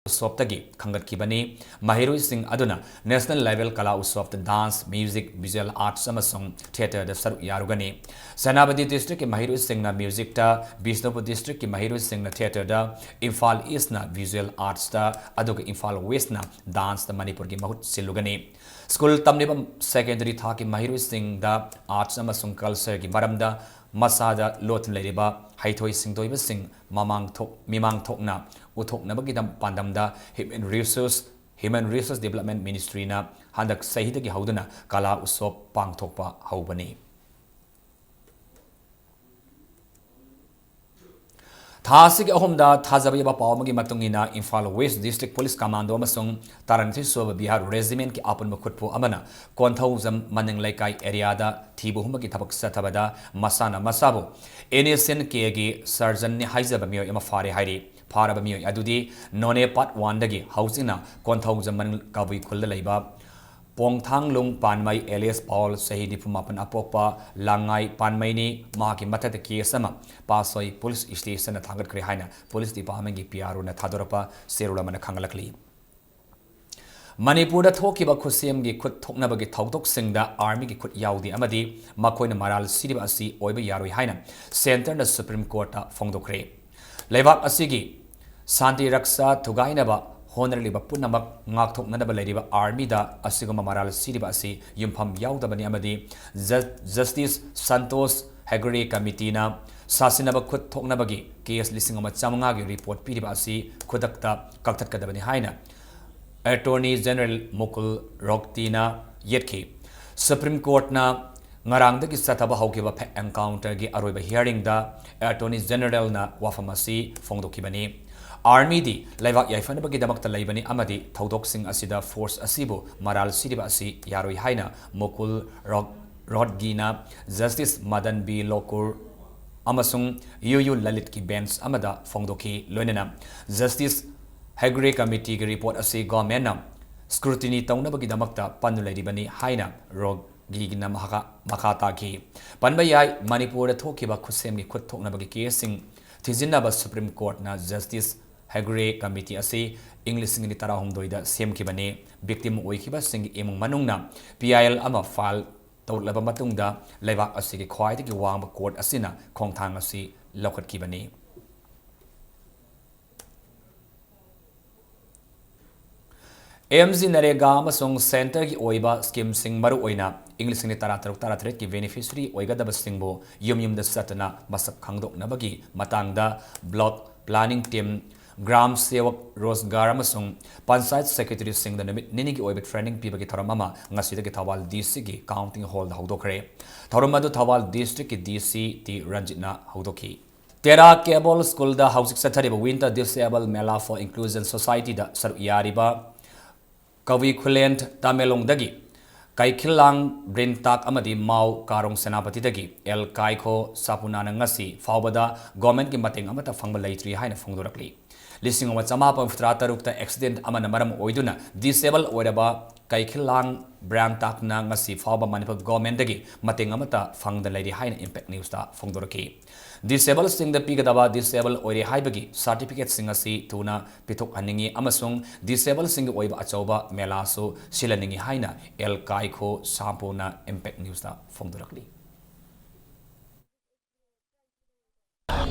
Utsavꯇꯒꯤ ꯈꯟꯒꯠꯈꯤꯕꯅꯤ꯫ ꯃꯍꯩꯔꯣꯏꯁꯤꯡ ꯑꯗꯨꯅ National Level Kala Utsavꯇ dance, music, visual arts ꯑꯃꯁꯨꯡ theatreꯗ ꯁꯔꯨꯛ ꯌꯥꯔꯨꯒꯅꯤ꯫ ꯁꯦꯅꯥꯄꯇꯤ districtꯀꯤ ꯃꯍꯩꯔꯣꯏꯁꯤꯡꯅ musicꯇ, ꯕꯤꯁꯅꯨꯄꯨꯔ districtꯀꯤ ꯃꯍꯩꯔꯣꯏꯁꯤꯡꯅ theatreꯗ, ꯏꯝꯐꯥꯜ Eastꯅ visual artsꯇ, ꯑꯗꯨꯒ ꯏꯝꯐꯥꯜ Westꯅ danceꯇ ꯃꯅꯤꯄꯨꯔꯒꯤ ꯃꯍꯨꯠ ꯁꯤꯜꯂꯨꯒꯅꯤ꯫ School ꯇꯝꯂꯤꯕ secondary ꯊꯥꯛꯀꯤ ꯃꯍꯩꯔꯣꯏꯁꯤꯡꯗ arts ꯑꯃꯁꯨꯡ cultureꯒꯤ ꯃꯔꯝꯗ ꯃꯁꯥꯗ ꯂꯣꯠꯇꯨꯅ ꯂꯩꯔꯤꯕ ꯍꯩꯊꯣꯏ ꯁꯤꯡꯊꯣꯏꯕꯁꯤꯡ ꯃꯃꯥꯡ ꯊꯣꯛ-, ꯃꯤꯃꯥꯡ ꯊꯣꯛꯅ ꯎꯠꯊꯣꯛꯅꯕꯒꯤꯗꯝ-, ꯄꯥꯟꯗꯝꯗ Human Resource, Human Resource Development Ministryꯅ ꯍꯟꯗꯛ ꯆꯍꯤꯗꯒꯤ ꯍꯧꯗꯨꯅ Kala Utsav ꯄꯥꯡꯊꯣꯛꯄ ꯍꯧꯕꯅꯤ꯫ ꯊꯥ ꯑꯁꯤꯒꯤ ꯑꯍꯨꯝꯗ ꯊꯥꯖꯕ ꯌꯥꯕ ꯄꯥꯎ ꯑꯃꯒꯤ ꯃꯇꯨꯡ ꯏꯟꯅ, Imphal West District Police Commando ꯑꯃꯁꯨꯡ ꯇꯔꯥꯅꯤꯊꯣꯏ ꯁꯨꯕ ꯕꯤꯍꯥꯔ Regimentꯀꯤ ꯑꯄꯨꯟꯕ ꯈꯨꯠꯄꯨ ꯑꯃꯅ ꯀꯣꯟꯊꯧꯖꯝ ꯃꯅꯤꯡ ꯂꯩꯀꯥꯏ areaꯗ ꯊꯤꯕ ꯍꯨꯝꯕꯒꯤ ꯊꯕꯛ ꯆꯠꯊꯕꯗ ꯃꯁꯥꯅ ꯃꯁꯥꯕꯨ N S N Kꯒꯤ surgeonꯅꯤ ꯍꯥꯏꯖꯕ ꯃꯤꯑꯣꯏ ꯑꯃ ꯐꯥꯔꯦ ꯍꯥꯏꯔꯤ꯫ ꯐꯥꯔꯕ ꯃꯤꯑꯣꯏ ꯑꯗꯨꯗꯤ ꯅꯣꯅꯦ ꯄꯥꯔꯠ ꯋꯥꯟꯗꯒꯤ ꯍꯧꯖꯤꯛꯅ ꯀꯣꯟꯊꯧꯖꯝ ꯃꯅꯨꯡ ꯀꯕꯨꯏ ꯈꯨꯜꯗ ꯂꯩꯕ ꯄꯣꯡꯊꯥꯡꯂꯨꯡ ꯄꯥꯟꯃꯩ ꯑꯦꯂꯤꯌꯁ ꯄꯥꯎꯜ, ꯆꯍꯤ ꯅꯤꯐꯨ ꯃꯥꯄꯟ, ꯑꯄꯣꯛꯄ ꯂꯥꯡꯉꯥꯏ ꯄꯥꯟꯃꯩꯅꯤ꯫ ꯃꯍꯥꯛꯀꯤ ꯃꯊꯛꯇ ꯀꯦꯁ ꯑꯃ ꯄꯥꯠꯁꯣꯏ ꯄꯨꯂꯤꯁ ꯁ꯭ꯇꯦꯁꯟꯗ ꯊꯥꯡꯒꯠꯈ꯭ꯔꯦ ꯍꯥꯏꯅ ꯄꯨꯂꯤꯁ ꯗꯤꯄꯥꯔꯠꯃꯦꯟꯒꯤ ꯄꯤ ꯑꯥꯔ ꯑꯣꯅ ꯊꯥꯗꯣꯔꯛꯄ ꯆꯦꯔꯣꯜ ꯑꯃꯅ ꯈꯪꯍꯜꯂꯛꯂꯤ꯫ ꯃꯅꯤꯄꯨꯔꯗ ꯊꯣꯛꯈꯤꯕ ꯈꯨꯠꯁꯦꯝꯒꯤ ꯈꯨꯠ ꯊꯣꯛꯅꯕꯒꯤ ꯊꯧꯗꯣꯛꯁꯤꯡꯗ ꯑꯥꯔꯃꯤꯒꯤ ꯈꯨꯠ ꯌꯥꯎꯗꯦ ꯑꯃꯗꯤ ꯃꯈꯣꯏꯅ ꯃꯔꯥꯜ ꯁꯤꯔꯤꯕ ꯑꯁꯤ ꯑꯣꯏꯕ ꯌꯥꯔꯣꯏ ꯍꯥꯏꯅ ꯁꯦꯟꯇꯔꯅ ꯁꯨꯄ꯭ꯔꯤꯝ ꯀꯣꯔꯠꯇ ꯐꯣꯡꯗꯣꯛꯈ꯭ꯔꯦ꯫ ꯂꯩꯕꯥꯛ ꯑꯁꯤꯒꯤ ꯁꯥꯟꯇꯤ ꯔꯛꯁꯥ ꯊꯨꯒꯥꯏꯅꯕ ꯍꯣꯠꯅꯔꯤꯕ ꯄꯨꯝꯅꯃꯛ ꯉꯥꯛꯊꯣꯛꯅꯅꯕ ꯂꯩꯔꯤꯕ ꯑꯥꯔꯃꯤꯗ ꯑꯁꯤꯒꯨꯝꯕ ꯃꯔꯥꯜ ꯁꯤꯔꯤꯕ ꯑꯁꯤ ꯌꯨꯝꯐꯝ ꯌꯥꯎꯗꯕꯅꯤ ꯑꯃꯗꯤ ꯖ-, ꯖꯁꯇꯤꯁ ꯁꯟꯇꯣꯁ ꯍꯦꯒ꯭ꯔꯦ ꯀꯃꯤꯇꯤꯅ ꯁꯥꯁꯤꯟꯅꯕ ꯈꯨꯠ ꯊꯣꯛꯅꯕꯒꯤ ꯀꯦꯁ ꯂꯤꯁꯤꯡ ꯑꯃ ꯆꯥꯃꯉꯥꯒꯤ ꯔꯤꯄꯣꯔꯠ ꯄꯤꯔꯤꯕ ꯑꯁꯤ ꯈꯨꯗꯛꯇ ꯀꯛꯊꯠꯀꯗꯕꯅꯤ ꯍꯥꯏꯅ ꯑꯦꯇꯣꯔꯅꯤ ꯖꯦꯅꯔꯦꯜ ꯃꯨꯀꯨꯜ ꯔꯣꯍꯇꯒꯤꯅ ꯌꯦꯠꯈꯤ꯫ ꯁꯨꯄ꯭ꯔꯤꯝ ꯀꯣꯔꯠꯅ ꯉꯔꯥꯡꯗꯒꯤ ꯆꯠꯊꯕ ꯍꯧꯈꯤꯕ ꯐꯦꯛ ꯑꯦꯟꯀꯥꯎꯟꯇꯔꯒꯤ ꯑꯔꯣꯏꯕ ꯍꯤꯌꯥꯔꯤꯡꯗ ꯑꯦꯇꯣꯔꯅꯤ ꯖꯦꯅꯔꯦꯜꯅ ꯋꯥꯐꯝ ꯑꯁꯤ ꯐꯣꯡꯗꯣꯛꯈꯤꯕꯅꯤ꯫ ꯑꯥꯔꯃꯤꯗꯤ ꯂꯩꯕꯥꯛ ꯌꯥꯏꯐꯅꯕꯒꯤꯗꯃꯛꯇ ꯂꯩꯕꯅꯤ ꯑꯃꯗꯤ ꯊꯧꯗꯣꯛꯁꯤꯡ ꯑꯁꯤꯗ ꯐꯣꯔꯁ ꯑꯁꯤꯕꯨ ꯃꯔꯥꯜ ꯁꯤꯔꯤꯕ ꯑꯁꯤ ꯌꯥꯔꯣꯏ ꯍꯥꯏꯅ ꯃꯨꯀꯨꯜ ꯔꯣꯍ-, ꯔꯣꯍꯇꯒꯤꯅ ꯖꯁꯇꯤꯁ ꯃꯗꯟ ꯕꯤ ꯂꯣꯀꯨꯔ ꯑꯃꯁꯨꯡ ꯌꯨ ꯌꯨ ꯂꯂꯤꯠꯀꯤ ꯕꯦꯟꯆ ꯑꯃꯗ ꯐꯣꯡꯗꯣꯛꯈꯤ꯫ ꯂꯣꯏꯅꯅ ꯖꯁꯇꯤꯁ ꯍꯦꯒ꯭ꯔꯦ ꯀꯃꯤꯇꯤꯒꯤ ꯔꯤꯄꯣꯔꯠ ꯑꯁꯤ ꯒꯣꯔꯃꯦꯟꯅ ꯁ꯭ꯀ꯭ꯔꯨꯇꯤꯅꯤ ꯇꯧꯅꯕꯒꯤꯗꯃꯛꯇ ꯄꯟꯗꯨꯅ ꯂꯩꯔꯤꯕꯅꯤ ꯍꯥꯏꯅ ꯔꯣꯍꯇꯒꯤꯅ ꯃꯈꯥ, ꯃꯈꯥ ꯇꯥꯈꯤ꯫ ꯄꯟꯕ ꯌꯥꯏ, ꯃꯅꯤꯄꯨꯔꯗ ꯊꯣꯛꯈꯤꯕ ꯈꯨꯠꯁꯦꯝꯒꯤ ꯈꯨꯠ ꯊꯣꯛꯅꯕꯒꯤ ꯀꯦꯁꯁꯤꯡ ꯊꯤꯖꯤꯟꯅꯕ ꯁꯨꯄ꯭ꯔꯤꯝ ꯀꯣꯔꯠꯅ ꯖꯁꯇꯤꯁ ꯍꯦꯒ꯭ꯔꯦ ꯀꯃꯤꯇꯤ ꯑꯁꯤ ꯏꯪ ꯂꯤꯁꯤꯡ ꯑꯅꯤ ꯇꯔꯥꯍꯨꯝꯗꯣꯏꯗ ꯁꯦꯝꯈꯤꯕꯅꯤ꯫ ꯚꯤꯛꯇꯤꯝ ꯑꯣꯏꯈꯤꯕꯁꯤꯡꯒꯤ ꯏꯃꯨꯡ ꯃꯅꯨꯡꯅ ꯄꯤ ꯑꯥꯏ ꯑꯦꯜ ꯑꯃ ꯐꯥꯏꯜ ꯇꯧꯔꯛꯂꯕ ꯃꯇꯨꯡꯗ ꯂꯩꯕꯥꯛ ꯑꯁꯤꯒꯤ ꯈ꯭ꯋꯥꯏꯗꯒꯤ ꯋꯥꯡꯕ ꯀꯣꯔꯠ ꯑꯁꯤꯅ ꯈꯣꯡꯊꯥꯡ ꯑꯁꯤ ꯂꯧꯈꯠꯈꯤꯕꯅꯤ꯫ ꯑꯦꯝ ꯖꯤ ꯅꯔꯦꯒꯥ ꯑꯃꯁꯨꯡ ꯁꯦꯟꯇꯔꯒꯤ ꯑꯣꯏꯕ ꯁ꯭ꯀꯤꯝꯁꯤꯡ, ꯃꯔꯨꯑꯣꯏꯅ ꯏꯪ ꯂꯤꯁꯤꯡ ꯑꯅꯤ ꯇꯔꯥꯇꯔꯨꯛ ꯇꯔꯥꯇꯔꯦꯠꯀꯤ ꯕꯦꯅꯤꯐꯤꯁꯔꯤ ꯑꯣꯏꯒꯗꯕꯁꯤꯡꯕꯨ ꯌꯨꯝ ꯌꯨꯝꯗ ꯆꯠꯇꯨꯅ ꯃꯁꯛ ꯈꯪꯗꯣꯛꯅꯕꯒꯤ ꯃꯇꯥꯡꯗ ꯕ꯭ꯂꯣꯛ ꯄ꯭ꯂꯥꯅꯤꯡ ꯇꯤꯝ, ꯒ꯭ꯔꯥꯝ ꯁꯦꯋꯛ ꯔꯣꯖꯒꯥꯔ ꯑꯃꯁꯨꯡ ꯄꯟꯆꯥꯌꯠ ꯁꯦꯀ꯭ꯔꯦꯇꯔꯤꯁꯤꯡꯗ ꯅꯨꯃꯤꯠ ꯅꯤꯅꯤꯒꯤ ꯑꯣꯏꯕ ꯇ꯭ꯔꯦꯅꯤꯡ ꯄꯤꯕꯒꯤ ꯊꯧꯔꯝ ꯑꯃ ꯉꯁꯤꯗꯒꯤ ꯊꯧꯕꯥꯜ ꯗꯤ ꯁꯤꯒꯤ ꯀꯥꯎꯟꯇꯤꯡ ꯍꯣꯜꯗ ꯍꯧꯗꯣꯛꯈ꯭ꯔꯦ꯫ ꯊꯧꯔꯝ ꯑꯗꯨ ꯊꯧꯕꯥꯜ ꯗꯤꯁꯇ꯭ꯔꯤꯛꯀꯤ ꯗꯤ ꯁꯤ ꯇꯤ ꯔꯟꯖꯤꯠꯅ ꯍꯧꯗꯣꯛꯈꯤ꯫ ꯇꯦꯔꯥ ꯀꯦꯕꯜ ꯁ꯭ꯀꯨꯜꯗ ꯍꯧꯖꯤꯛ ꯆꯠꯊꯔꯤꯕ Winter Disabled Mela for Inclusion Societyꯗ ꯁꯔꯨꯛ ꯌꯥꯔꯤꯕ ꯀꯕꯨꯏ ꯈꯨꯂꯦꯟ ꯇꯃꯦꯡꯂꯣꯡꯗꯒꯤ ꯀꯩꯈꯤꯜꯂꯥꯡ ꯕ꯭ꯔꯤꯟꯇꯥꯛ ꯑꯃꯗꯤ ꯃꯥꯎ ꯀꯥꯔꯣꯡ ꯁꯦꯅꯥꯄꯇꯤꯗꯒꯤ ꯑꯦꯜ ꯀꯥꯏꯈꯣ ꯁꯥꯄꯨꯅꯥꯅ ꯉꯁꯤ ꯐꯥꯎꯕꯗ ꯒꯣꯔꯃꯦꯟꯒꯤ ꯃꯇꯦꯡ ꯑꯃꯠꯇ ꯐꯪꯕ ꯂꯩꯇ꯭ꯔꯤ ꯍꯥꯏꯅ ꯐꯣꯡꯗꯣꯔꯛꯂꯤ꯫ ꯂꯤꯁꯤꯡ ꯑꯃ ꯆꯃꯥꯄꯟ ꯍꯨꯝꯐꯨꯇꯔꯥ ꯇꯔꯨꯛꯇ ꯑꯦꯛꯁꯤꯗꯦꯟꯠ ꯑꯃꯅ ꯃꯔꯝ ꯑꯣꯏꯗꯨꯅ ꯗꯤꯁꯦꯕꯜ ꯑꯣꯏꯔꯕ ꯀꯩꯈꯤꯜꯂꯥꯡ ꯕ꯭ꯔꯥꯟꯇꯥꯛꯅ ꯉꯁꯤ ꯐꯥꯎꯕ ꯃꯅꯤꯄꯨꯔ ꯒꯣꯔꯃꯦꯟꯗꯒꯤ ꯃꯇꯦꯡ ꯑꯃꯠꯇ ꯐꯪꯗꯅ ꯂꯩꯔꯤ ꯍꯥꯏꯅ ꯏꯝꯄꯦꯛ ꯅ꯭ꯌꯨꯁꯇ ꯐꯣꯡꯗꯣꯔꯛꯈꯤ꯫ ꯗꯤꯁꯦꯕꯜꯁꯤꯡꯗ ꯄꯤꯒꯗꯕ ꯗꯤꯁꯦꯕꯜ ꯑꯣꯏꯔꯦ ꯍꯥꯏꯕꯒꯤ ꯁꯥꯔꯇꯤꯐꯤꯀꯦꯠꯁꯤꯡ ꯑꯁꯤ ꯊꯨꯅ ꯄꯤꯊꯣꯛꯍꯟꯅꯤꯡꯏ ꯑꯃꯁꯨꯡ ꯗꯤꯁꯦꯕꯜꯁꯤꯡꯒꯤ ꯑꯣꯏꯕ ꯑꯆꯧꯕ ꯃꯦꯂꯥꯁꯨ ꯁꯤꯜꯍꯟꯅꯤꯡꯏ ꯍꯥꯏꯅ ꯑꯦꯜ ꯀꯥꯏꯈꯣ ꯁꯥꯝꯄꯨꯅ ꯏꯝꯄꯦꯛ ꯅ꯭ꯌꯨꯁꯇ ꯐꯣꯡꯗꯣꯔꯛꯂꯤ꯫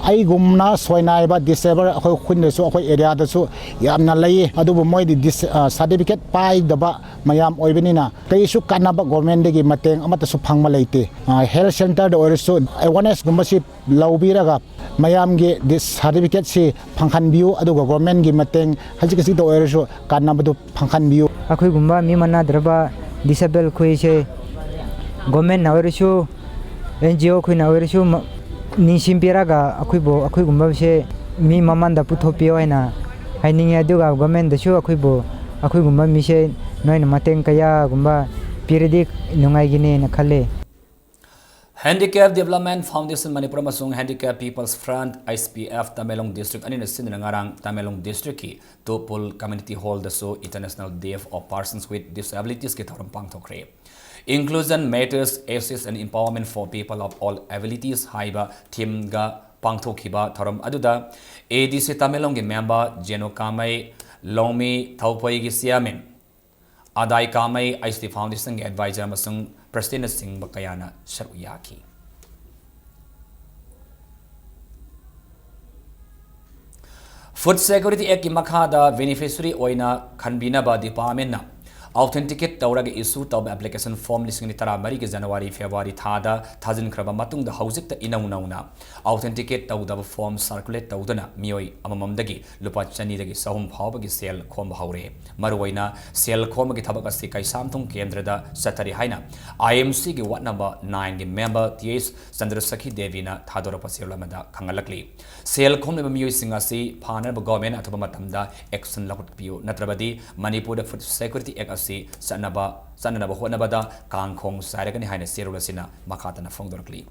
ꯑꯩꯒꯨꯝꯅ ꯁꯣꯏꯅꯥꯏꯕ ꯗꯤꯁꯦꯕꯜ ꯑꯩꯈꯣꯏ ꯈꯨꯟꯗꯁꯨ, ꯑꯩꯈꯣꯏ ꯑꯦꯔꯤꯌꯥꯗꯁꯨ ꯌꯥꯝꯅ ꯂꯩꯌꯦ꯫ ꯑꯗꯨꯕꯨ ꯃꯣꯏꯗꯤ ꯗꯤꯁ-, ꯑ, ꯁꯥꯔꯇꯤꯐꯤꯀꯦꯠ ꯄꯥꯏꯗꯕ ꯃꯌꯥꯝ ꯑꯣꯏꯕꯅꯤꯅ ꯀꯔꯤꯁꯨ ꯀꯥꯟꯅꯕ ꯒꯣꯔꯃꯦꯟꯗꯒꯤ ꯃꯇꯦꯡ ꯑꯃꯠꯇꯁꯨ ꯐꯪꯕ ꯂꯩꯇꯦ꯫ ꯑ, ꯍꯦꯜꯊ ꯁꯦꯟꯇꯔꯗ ꯑꯣꯏꯔꯁꯨ ꯑꯦꯋꯥꯔꯅꯦꯁꯀꯨꯝꯕꯁꯤ ꯂꯧꯕꯤꯔꯒ ꯃꯌꯥꯝꯒꯤ ꯗꯤꯁ-, ꯁꯥꯔꯇꯤꯐꯤꯀꯦꯠꯁꯤ ꯐꯪꯍꯟꯕꯤꯌꯨ, ꯑꯗꯨꯒ ꯒꯣꯔꯃꯦꯟꯒꯤ ꯃꯇꯦꯡ ꯈꯖꯤꯛ ꯈꯖꯤꯛꯇ ꯑꯣꯏꯔꯁꯨ ꯀꯥꯟꯅꯕꯗꯨ ꯐꯪꯍꯟꯕꯤꯌꯨ꯫ ꯑꯩꯈꯣꯏꯒꯨꯝꯕ ꯃꯤ ꯃꯥꯟꯅꯗ꯭ꯔꯕ ꯗꯤꯁꯦꯕꯜ ꯈꯣꯏꯁꯦ ꯒꯣꯔꯃꯦꯟꯅ ꯑꯣꯏꯔꯁꯨ, ꯑꯦꯟ ꯖꯤ ꯑꯣ ꯈꯣꯏꯅ ꯑꯣꯏꯔꯁꯨ ꯃ-, ꯅꯤꯡꯁꯤꯡꯕꯤꯔꯒ ꯑꯩꯈꯣꯏꯕꯨ, ꯑꯩꯈꯣꯏꯒꯨꯝꯕꯁꯦ ꯃꯤ ꯃꯃꯥꯡꯗ ꯄꯨꯊꯣꯛꯄꯤꯌꯣ ꯍꯥꯏꯅ ꯍꯥꯏꯅꯤꯡꯉꯤ꯫ ꯑꯗꯨꯒ ꯒꯣꯔꯃꯦꯟꯗꯁꯨ ꯑꯩꯈꯣꯏꯕꯨ, ꯑꯩꯈꯣꯏꯒꯨꯝꯕ ꯃꯤꯁꯦ ꯅꯣꯏꯅ ꯃꯇꯦꯡ ꯀꯌꯥꯒꯨꯝꯕ ꯄꯤꯔꯗꯤ ꯅꯨꯡꯉꯥꯏꯒꯅꯤꯅ ꯈꯜꯂꯦ꯫ Handicap Development Foundation ꯃꯅꯤꯄꯨꯔ ꯑꯃꯁꯨꯡ Handicap People's Front, H P F, Tamenglong district ꯑꯅꯤꯅ ꯁꯤꯟꯗꯨꯅ ꯉꯔꯥꯡ ꯇꯃꯦꯡꯂꯣꯡ ꯗꯤꯁꯇ꯭ꯔꯤꯛꯀꯤ ꯇꯨꯄꯨꯜ ꯀꯝꯃ꯭ꯌꯨꯅꯤꯇꯤ ꯍꯣꯜꯗꯁꯨ International Day of Persons with Disabilitiesꯀꯤ ꯊꯧꯔꯝ ꯄꯥꯡꯊꯣꯛꯈ꯭ꯔꯦ꯫ Inclusion matters, access and empowerment for people of all abilities ꯍꯥꯏꯕ ꯊꯤꯝꯒ ꯄꯥꯡꯊꯣꯛꯈꯤꯕ ꯊꯧꯔꯝ ꯑꯗꯨꯗ A D C ꯇꯃꯦꯡꯂꯣꯡꯒꯤ ꯃꯦꯝꯕꯔ ꯖꯦꯅꯣ ꯀꯥꯃꯩ, ꯂꯣꯡꯃꯤ ꯊꯧꯄꯩꯒꯤ chairman, Adai Kamei, H P F Foundationꯒꯤ ꯑꯦꯗꯚꯥꯏꯖꯔ ꯑꯃꯁꯨꯡ ꯄ꯭ꯔꯁꯤꯗꯦꯟꯠꯅꯆꯤꯡꯕ ꯀꯌꯥꯅ ꯁꯔꯨꯛ ꯌꯥꯈꯤ꯫ Food Security Actꯀꯤ ꯃꯈꯥꯗ beneficiary ꯑꯣꯏꯅ ꯈꯟꯕꯤꯅꯕ departmentꯅ authenticate ꯇꯧꯔꯒ issue ꯇꯧꯕ application form ꯂꯤꯁꯤꯡ ꯑꯅꯤ ꯇꯔꯥꯃꯔꯤꯒꯤ January, February ꯊꯥꯗ ꯊꯥꯖꯤꯟꯈ꯭ꯔꯕ ꯃꯇꯨꯡꯗ ꯍꯧꯖꯤꯛꯇ ꯏꯅꯧ ꯅꯧꯅ authenticate ꯇꯧꯗꯕ form circulate ꯇꯧꯗꯨꯅ ꯃꯤꯑꯣꯏ ꯑꯃꯃꯝꯗꯒꯤ ꯂꯨꯄꯥ ꯆꯅꯤꯗꯒꯤ ꯆꯍꯨꯝ ꯐꯥꯎꯕꯒꯤ ꯁꯦꯜ ꯈꯣꯝꯕ ꯍꯧꯔꯦ꯫ ꯃꯔꯨꯑꯣꯏꯅ ꯁꯦꯜ ꯈꯣꯝꯕꯒꯤ ꯊꯕꯛ ꯑꯁꯤ ꯀꯩꯁꯥꯝꯊꯣꯡ ꯀꯦꯟꯗ꯭ꯔꯗ ꯆꯠꯊꯔꯤ ꯍꯥꯏꯅ I M Cꯒꯤ ward number nineꯒꯤ member T H ꯆꯟꯗ꯭ꯔꯁꯈꯤ ꯗꯦꯕꯤꯅ ꯊꯥꯗꯣꯔꯛꯄ ꯆꯦꯔꯣꯜ ꯑꯃꯗ ꯈꯪꯍꯜꯂꯛꯂꯤ꯫ ꯁꯦꯜ ꯈꯣꯝꯂꯤꯕ ꯃꯤꯑꯣꯏꯁꯤꯡ ꯑꯁꯤ ꯐꯥꯅꯅꯕ government ꯑꯊꯨꯕ ꯃꯇꯝꯗ action ꯂꯧꯈꯠꯄꯤꯌꯨ, ꯅꯠꯇ꯭ꯔꯕꯗꯤ ꯃꯅꯤꯄꯨꯔꯗ Food Security Act ꯑꯁꯤ ꯆꯠꯅꯕ, ꯆꯠꯅꯅꯕ ꯍꯣꯠꯅꯕꯗ ꯀꯥꯡꯈꯣꯡ ꯆꯥꯏꯔꯒꯅꯤ ꯍꯥꯏꯅ ꯆꯦꯔꯣꯜ ꯑꯁꯤꯅ ꯃꯈꯥ ꯇꯥꯅ ꯐꯣꯡꯗꯣꯔꯛꯂꯤ꯫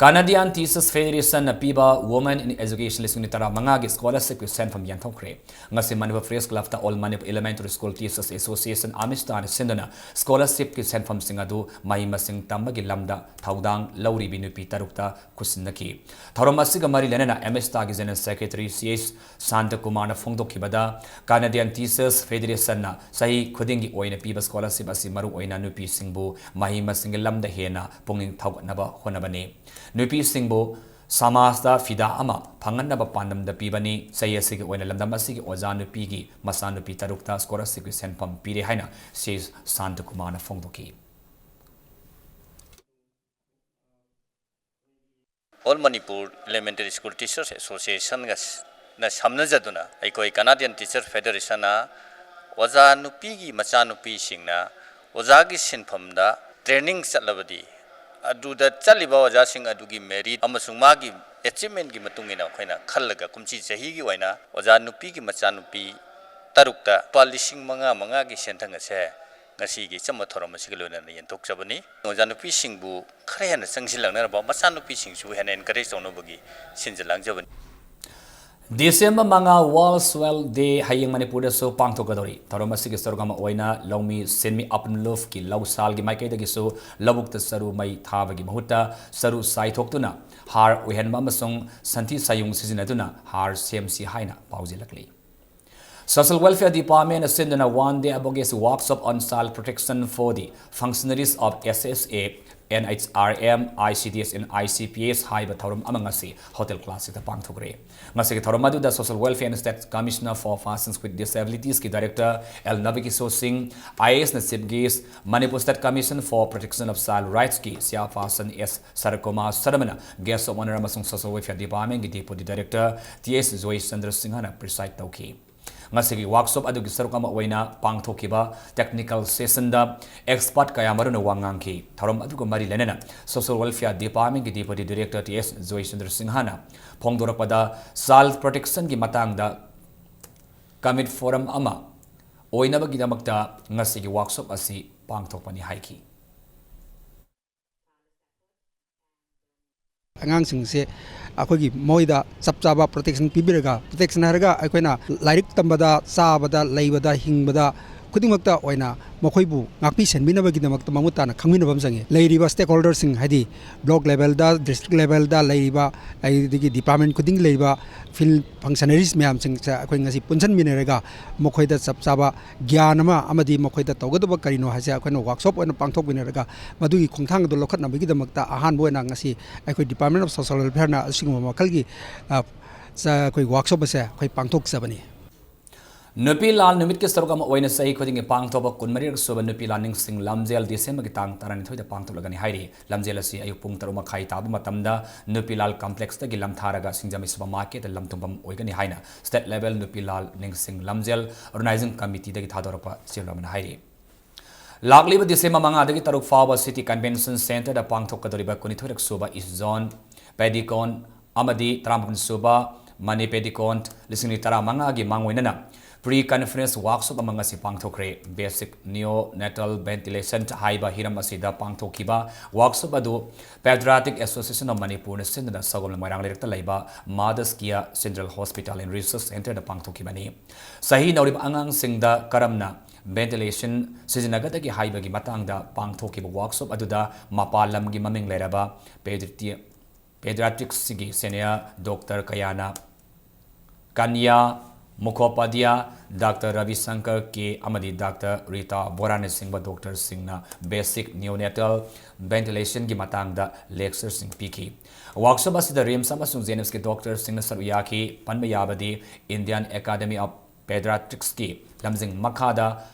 Canadian Teachers Federation ꯅ ꯄꯤꯕ Women in Education ꯂꯤꯁꯤꯡ ꯑꯅꯤ ꯇꯔꯥꯃꯉꯥꯒꯤ scholarship ꯀꯤ ꯁꯦꯟꯐꯝ ꯌꯦꯟꯊꯣꯛꯈ꯭ꯔꯦ꯫ ꯉꯁꯤ ꯃꯅꯤꯄꯨꯔ Press Club ꯇ All Manipur Elementary School Teachers Association, ꯑꯃꯤꯁꯇꯥꯅ ꯁꯤꯟꯗꯨꯅ scholarship ꯀꯤ ꯁꯦꯟꯐꯝꯁꯤꯡ ꯑꯗꯨ ꯃꯍꯩ ꯃꯁꯤꯡ ꯇꯝꯕꯒꯤ ꯂꯝꯗ ꯊꯧꯗꯥꯡ ꯂꯧꯔꯤꯕꯤ ꯅꯨꯄꯤ ꯇꯔꯨꯛꯇ ꯈꯨꯠꯁꯤꯟꯅꯈꯤ꯫ ꯊꯧꯔꯝ ꯑꯁꯤꯒ ꯃꯔꯤ ꯂꯩꯅꯅ ꯑꯃꯤꯁꯇꯥꯒꯤ General Secretary ꯁꯤ ꯑꯩꯆ ꯁꯥꯟꯇꯀꯨꯃꯥꯔꯅ ꯐꯣꯡꯗꯣꯛꯈꯤꯕꯗ, Canadian Teachers Federation ꯅ ꯆꯍꯤ ꯈꯨꯗꯤꯡꯒꯤ ꯑꯣꯏꯅ ꯄꯤꯕ scholarship ꯑꯁꯤ ꯃꯔꯨꯑꯣꯏꯅ ꯅꯨꯄꯤꯁꯤꯡꯕꯨ ꯃꯍꯩ ꯃꯁꯤꯡꯒꯤ ꯂꯝꯗ ꯍꯦꯟꯅ ꯄꯨꯛꯅꯤꯡ ꯊꯧꯒꯠꯅꯕ ꯍꯣꯠꯅꯕꯅꯤ꯫ ꯅꯨꯄꯤꯁꯤꯡꯕꯨ ꯁꯃꯥꯖꯇ ꯐꯤꯗꯥ ꯑꯃ ꯐꯪꯍꯟꯅꯕ ꯄꯥꯟꯗꯝꯗ ꯄꯤꯕꯅꯤ꯫ ꯆꯍꯤ ꯑꯁꯤꯒꯤ ꯑꯣꯏꯅ ꯂꯝꯗꯝ ꯑꯁꯤꯒꯤ ꯑꯣꯖꯥ ꯅꯨꯄꯤꯒꯤ ꯃꯆꯥꯅꯨꯄꯤ ꯇꯔꯨꯛꯇ scholarship ꯀꯤ ꯁꯦꯟꯐꯝ ꯄꯤꯔꯦ ꯍꯥꯏꯅ ꯁꯤ ꯁꯥꯟꯇꯀꯨꯃꯥꯔꯅ ꯐꯣꯡꯗꯣꯛꯈꯤ꯫ All Manipur Elementary School Teachers Association ꯒ ꯅ ꯁꯝꯅꯖꯗꯨꯅ ꯑꯩꯈꯣꯏ Canadian Teachers Federation ꯅ ꯑꯣꯖꯥ ꯅꯨꯄꯤꯒꯤ ꯃꯆꯥꯅꯨꯄꯤꯁꯤꯡꯅ ꯑꯣꯖꯥꯒꯤ ꯁꯤꯟꯐꯝꯗ training ꯆꯠꯂꯕꯗꯤ, ꯑꯗꯨꯗ ꯆꯠꯂꯤꯕ ꯑꯣꯖꯥꯁꯤꯡ ꯑꯗꯨꯒꯤ merit ꯑꯃꯁꯨꯡ ꯃꯥꯒꯤ achievement ꯀꯤ ꯃꯇꯨꯡ ꯏꯟꯅ ꯑꯩꯈꯣꯏꯅ ꯈꯜꯂꯒ ꯀꯨꯝꯁꯤ ꯆꯍꯤꯒꯤ ꯑꯣꯏꯅ ꯑꯣꯖꯥ ꯅꯨꯄꯤꯒꯤ ꯃꯆꯥꯅꯨꯄꯤ ꯇꯔꯨꯛꯇ ꯂꯨꯄꯥ ꯂꯤꯁꯤꯡ ꯃꯉꯥ ꯃꯉꯥꯒꯤ ꯁꯦꯟꯊꯪ ꯑꯁꯦ ꯉꯁꯤꯒꯤ ꯏꯆꯝꯕ ꯊꯧꯔꯝ ꯑꯁꯤꯒ ꯂꯣꯏꯅꯅ ꯌꯦꯟꯊꯣꯛꯆꯕꯅꯤ꯫ ꯑꯣꯖꯥ ꯅꯨꯄꯤꯁꯤꯡꯕꯨ ꯈꯔ ꯍꯦꯟꯅ ꯆꯪꯁꯤꯜꯂꯛꯅꯅꯕ, ꯃꯆꯥꯅꯨꯄꯤꯁꯤꯡꯁꯨ ꯍꯦꯟꯅ encourage ꯇꯧꯅꯕꯒꯤ ꯁꯤꯟꯖ ꯂꯥꯡꯖꯕꯅꯤ꯫ ꯗꯤꯁꯦꯝꯕꯔ ꯃꯉꯥ World Soil Day ꯍꯌꯦꯡ ꯃꯅꯤꯄꯨꯔꯗꯁꯨ ꯄꯥꯡꯊꯣꯛꯀꯗꯧꯔꯤ꯫ ꯊꯧꯔꯝ ꯑꯁꯤꯒꯤ ꯁꯔꯨꯛ ꯑꯃ ꯑꯣꯏꯅ ꯂꯧꯃꯤ ꯁꯤꯟꯃꯤ ꯑꯄꯨꯟ ꯂꯨꯞꯀꯤ ꯂꯧꯁꯥꯜꯒꯤ ꯃꯥꯏꯀꯩꯗꯒꯤꯁꯨ ꯂꯧꯕꯨꯛꯇ ꯆꯔꯨ ꯃꯩ ꯊꯥꯕꯒꯤ ꯃꯍꯨꯠꯇ ꯆꯔꯨ ꯆꯥꯏꯊꯣꯛꯇꯨꯅ ꯍꯥꯔ ꯑꯣꯏꯍꯟꯕ ꯑꯃꯁꯨꯡ ꯁꯟꯊꯤ ꯁꯥꯌꯨꯡ ꯁꯤꯖꯤꯟꯅꯗꯨꯅ ꯍꯥꯔ ꯁꯦꯝꯁꯤ ꯍꯥꯏꯅ ꯄꯥꯎꯖꯦꯜꯂꯛꯂꯤ꯫ Social Welfare Department ꯅ ꯁꯤꯟꯗꯨꯅ One Day Advocacy Workshop on Child Protection for the Functionaries of S S A, N H R M, I C D S and I C P S ꯍꯥꯏꯕ ꯊꯧꯔꯝ ꯑꯃ ꯉꯁꯤ Hotel Classic ꯇ ꯄꯥꯡꯊꯣꯛꯈ꯭ꯔꯦ꯫ ꯉꯁꯤꯒꯤ ꯊꯧꯔꯝ ꯑꯗꯨꯗ Social Welfare and State Commissioner for Persons with Disabilities ꯀꯤ Director L ꯅꯕꯀꯤꯁꯣꯔ ꯁꯤꯡ, I A S ꯅ Chief Guest, Manipur State Commission for Protection of Child Rights ꯀꯤ Chairperson S ꯁꯔꯠꯀꯨꯃꯥꯔ ꯁꯔꯃꯅ Guest of Honour ꯑꯃꯁꯨꯡ Social Welfare Department ꯀꯤ Deputy Director T S ꯖꯣꯏ ꯆꯟꯗ꯭ꯔ ꯁꯤꯡꯍꯅ preside ꯇꯧꯈꯤ꯫ ꯉꯁꯤꯒꯤ workshop ꯑꯗꯨꯒꯤ ꯁꯔꯨꯛ ꯑꯃ ꯑꯣꯏꯅ ꯄꯥꯡꯊꯣꯛꯈꯤꯕ technical session ꯗ expert ꯀꯌꯥꯃꯔꯨꯝꯅ ꯋꯥ ꯉꯥꯡꯈꯤ꯫ ꯊꯧꯔꯝ ꯑꯗꯨꯒ ꯃꯔꯤ ꯂꯩꯅꯅ Social Welfare Department ꯀꯤ Deputy Director T S ꯖꯣꯏ ꯆꯟꯗ꯭ꯔ ꯁꯤꯡꯍꯅ ꯐꯣꯡꯗꯣꯔꯛꯄꯗ, child protection ꯒꯤ ꯃꯇꯥꯡꯗ commit forum ꯑꯃ ꯑꯣꯏꯅꯕꯒꯤꯗꯃꯛꯇ ꯉꯁꯤꯒꯤ ꯋꯥꯔꯛꯁꯣꯞ ꯑꯁꯤ ꯄꯥꯡꯊꯣꯛꯄꯅꯤ ꯍꯥꯏꯈꯤ꯫ ꯑꯉꯥꯡꯁꯤꯡꯁꯦ ꯑꯩꯈꯣꯏꯒꯤ ꯃꯣꯏꯗ ꯆꯞ ꯆꯥꯕ ꯄ꯭ꯔꯣꯇꯦꯛꯁꯟ ꯄꯤꯕꯤꯔꯒ, ꯄ꯭ꯔꯣꯇꯦꯛꯁꯟ ꯍꯥꯏꯔꯒ ꯑꯩꯈꯣꯏꯅ ꯂꯥꯏꯔꯤꯛ ꯇꯝꯕꯗ, ꯆꯥꯕꯗ, ꯂꯩꯕꯗ, ꯍꯤꯡꯕꯗ ꯈꯨꯗꯤꯡꯃꯛꯇ ꯑꯣꯏꯅ ꯃꯈꯣꯏꯕꯨ ꯉꯥꯛꯄꯤ ꯁꯦꯟꯕꯤꯅꯕꯒꯤꯗꯃꯛꯇ ꯃꯃꯨꯠ ꯇꯥꯅ ꯈꯪꯃꯤꯟꯅꯕ ꯑꯃ ꯆꯪꯉꯤ꯫ ꯂꯩꯔꯤꯕ ꯁ꯭ꯇꯦꯛ ꯍꯣꯜꯗꯔꯁꯤꯡ, ꯍꯥꯏꯗꯤ ꯕ꯭ꯂꯣꯛ ꯂꯦꯚꯦꯜꯗ, ꯗꯤꯁꯇ꯭ꯔꯤꯛ ꯂꯦꯚꯦꯜꯗ ꯂꯩꯔꯤꯕ, ꯑꯗꯒꯤ ꯗꯤꯄꯥꯔꯠꯃꯦꯟ ꯈꯨꯗꯤꯡꯒꯤ ꯂꯩꯔꯤꯕ ꯐꯤꯜꯗ ꯐꯪꯁꯅꯔꯤꯁ ꯃꯌꯥꯝꯁꯤꯡꯁꯦ ꯑꯩꯈꯣꯏ ꯉꯁꯤ ꯄꯨꯟꯁꯤꯟꯃꯤꯟꯅꯔꯒ ꯃꯈꯣꯏꯗ ꯆꯞ ꯆꯥꯕ ꯒ꯭ꯌꯥꯟ ꯑꯃ ꯑꯃꯗꯤ ꯃꯈꯣꯏꯗ ꯇꯧꯒꯗꯕ ꯀꯔꯤꯅꯣ ꯍꯥꯏꯁꯦ ꯑꯩꯈꯣꯏꯅ ꯋꯥꯔꯛꯁꯣꯞ ꯑꯣꯏꯅ ꯄꯥꯡꯊꯣꯛꯃꯤꯟꯅꯔꯒ ꯃꯗꯨꯒꯤ ꯈꯣꯡꯊꯥꯡ ꯑꯗꯨ ꯂꯧꯈꯠꯅꯕꯒꯤꯗꯃꯛꯇ ꯑꯍꯥꯟꯕ ꯑꯣꯏꯅ ꯉꯁꯤ ꯑꯩꯈꯣꯏ ꯗꯤꯄꯥꯔꯠꯃꯦꯟ ꯑꯣꯐ ꯁꯣꯁꯤꯌꯦꯜ ꯋꯦꯜꯐꯤꯌꯔꯅ ꯑꯁꯤꯒꯨꯝꯕ ꯃꯈꯜꯒꯤ, ꯑ, ꯆ-, ꯑꯩꯈꯣꯏ ꯋꯥꯔꯛꯁꯣꯞ ꯑꯁꯦ ꯑꯩꯈꯣꯏ ꯄꯥꯡꯊꯣꯛꯆꯕꯅꯤ꯫ ꯅꯨꯄꯤ ꯂꯥꯜ ꯅꯨꯃꯤꯠꯀꯤ ꯁꯔꯨꯛ ꯑꯃ ꯑꯣꯏꯅ ꯆꯍꯤ ꯈꯨꯗꯤꯡꯒꯤ ꯄꯥꯡꯊꯣꯛꯄ ꯀꯨꯟꯃꯔꯤꯔꯛ ꯁꯨꯕ ꯅꯨꯄꯤ ꯂꯥꯜ ꯅꯤꯡꯁꯤꯡ ꯂꯝꯖꯦꯜ ꯗꯤꯁꯦꯝꯕꯔꯒꯤ ꯇꯥꯡ ꯇꯔꯥꯅꯤꯊꯣꯏꯗ ꯄꯥꯡꯊꯣꯛꯂꯒꯅꯤ ꯍꯥꯏꯔꯤ꯫ ꯂꯝꯖꯦꯜ ꯑꯁꯤ ꯑꯌꯨꯛ ꯄꯨꯡ ꯇꯔꯨꯛ ꯃꯈꯥꯏ ꯇꯥꯕ ꯃꯇꯝꯗ ꯅꯨꯄꯤ ꯂꯥꯜ ꯀꯝꯄ꯭ꯂꯦꯛꯁꯇꯒꯤ ꯂꯝꯊꯥꯔꯒ ꯁꯤꯡꯖꯃꯩ ꯁꯨꯄꯔ ꯃꯥꯔꯀꯦꯠꯇ ꯂꯝꯊꯨꯝꯐꯝ ꯑꯣꯏꯒꯅꯤ ꯍꯥꯏꯅ ꯁ꯭ꯇꯦꯠ ꯂꯦꯚꯦꯜ ꯅꯨꯄꯤ ꯂꯥꯜ ꯅꯤꯡꯁꯤꯡ ꯂꯝꯖꯦꯜ ꯑꯣꯔꯒꯅꯥꯏꯖꯤꯡ ꯀꯃꯤꯇꯤꯗꯒꯤ ꯊꯥꯗꯣꯔꯛꯄ ꯆꯦꯔꯣꯜ ꯑꯃꯅ ꯍꯥꯏꯔꯤ꯫ ꯂꯥꯛꯂꯤꯕ ꯗꯤꯁꯦꯝꯕꯔ ꯃꯉꯥꯗꯒꯤ ꯇꯔꯨꯛ ꯐꯥꯎꯕ ꯁꯤꯇꯤ ꯀꯟꯚꯦꯟꯁꯟ ꯁꯦꯟꯇꯔꯗ ꯄꯥꯡꯊꯣꯛꯀꯗꯧꯔꯤꯕ ꯀꯨꯟꯅꯤꯊꯣꯏꯔꯛ ꯁꯨꯕ ꯏꯁ ꯖꯣꯟ, ꯄꯦꯗꯤꯀꯣꯟ ꯑꯃꯗꯤ ꯇꯔꯥꯃꯥꯄꯟ ꯁꯨꯕ ꯃꯅꯤ ꯄꯦꯗꯤꯀꯣꯟ ꯂꯤꯁꯤꯡ ꯑꯅꯤ ꯇꯔꯥꯃꯉꯥꯒꯤ ꯃꯥꯡꯑꯣꯏꯅꯅ ꯄ꯭ꯔꯤ ꯀꯟꯐꯔꯦꯟꯁ ꯋꯥꯔꯛꯁꯣꯞ ꯑꯃ ꯉꯁꯤ ꯄꯥꯡꯊꯣꯛꯈ꯭ꯔꯦ꯫ ꯕꯦꯁꯤꯛ ꯅꯤꯑꯣ ꯅꯦꯇꯜ ꯚꯦꯟꯇꯤꯂꯦꯁꯟ ꯍꯥꯏꯕ ꯍꯤꯔꯝ ꯑꯁꯤꯗ ꯄꯥꯡꯊꯣꯛꯈꯤꯕ ꯋꯥꯔꯛꯁꯣꯞ ꯑꯗꯨ ꯄꯦꯗ꯭ꯔꯥꯇꯤꯛ ꯑꯦꯁꯣꯁꯤꯌꯦꯁꯟ ꯑꯣꯐ ꯃꯅꯤꯄꯨꯔꯅ ꯁꯤꯟꯗꯨꯅ ꯁꯒꯣꯜ ꯃꯣꯏꯔꯥꯡ ꯂꯩꯔꯛꯇ ꯂꯩꯕ ꯃꯥꯗꯁ ꯀꯤꯌꯥ ꯁꯦꯟꯇ꯭ꯔꯦꯜ ꯍꯣꯁꯄꯤꯇꯥꯜ ꯑꯦꯟ ꯔꯤꯁꯔꯁ ꯁꯦꯟꯇꯔꯗ ꯄꯥꯡꯊꯣꯛꯈꯤꯕꯅꯤ꯫ ꯆꯍꯤ ꯅꯧꯔꯤꯕ ꯑꯉꯥꯡꯁꯤꯡꯗ ꯀꯔꯝꯅ ꯚꯦꯟꯇꯤꯂꯦꯁꯟ ꯁꯤꯖꯤꯟꯅꯒꯗꯒꯦ ꯍꯥꯏꯕꯒꯤ ꯃꯇꯥꯡꯗ ꯄꯥꯡꯊꯣꯛꯈꯤꯕ ꯋꯥꯔꯛꯁꯣꯞ ꯑꯗꯨꯗ ꯃꯄꯥꯟ ꯂꯝꯒꯤ ꯃꯃꯤꯡ ꯂꯩꯔꯕ ꯄꯦꯗ꯭ꯔꯤꯇꯤ-, ꯄꯦꯗ꯭ꯔꯥꯇꯤꯛꯁꯀꯤ ꯁꯦꯅꯤꯌꯔ ꯗꯣꯛꯇꯔ ꯀꯌꯥꯅ ꯀꯟꯌꯥ ꯃꯨꯈꯣꯄꯥꯙ꯭ꯌꯥ, ꯗꯥꯛꯇꯔ ꯔꯕꯤ ꯁꯪꯀꯔ ꯀꯦ ꯑꯃꯗꯤ ꯗꯥꯛꯇꯔ ꯔꯤꯇꯥ ꯕꯣꯔꯥꯅꯆꯤꯡꯕ ꯗꯣꯛꯇꯔꯁꯤꯡꯅ ꯕꯦꯁꯤꯛ ꯅꯤꯑꯣꯅꯦꯇꯜ ꯚꯦꯟꯇꯤꯂꯦꯁꯟꯒꯤ ꯃꯇꯥꯡꯗ ꯂꯦꯛꯆꯔꯁꯤꯡ ꯄꯤꯈꯤ꯫ ꯋꯥꯔꯛꯁꯣꯞ ꯑꯁꯤꯗ ꯔꯤꯝꯁ ꯑꯃꯁꯨꯡ ꯖꯦꯅꯤꯝꯁꯀꯤ ꯗꯣꯛꯇꯔꯁꯤꯡꯅ ꯁꯔꯨꯛ ꯌꯥꯈꯤ꯫ ꯄꯟꯕ ꯌꯥꯕꯗꯤ ꯏꯟꯗꯤꯌꯥꯟ ꯑꯦꯀꯥꯗꯃꯤ ꯑꯣꯐ ꯄꯦꯗ꯭ꯔꯥꯇ꯭ꯔꯤꯛꯁꯀꯤ ꯂꯝꯖꯤꯡ ꯃꯈꯥꯗ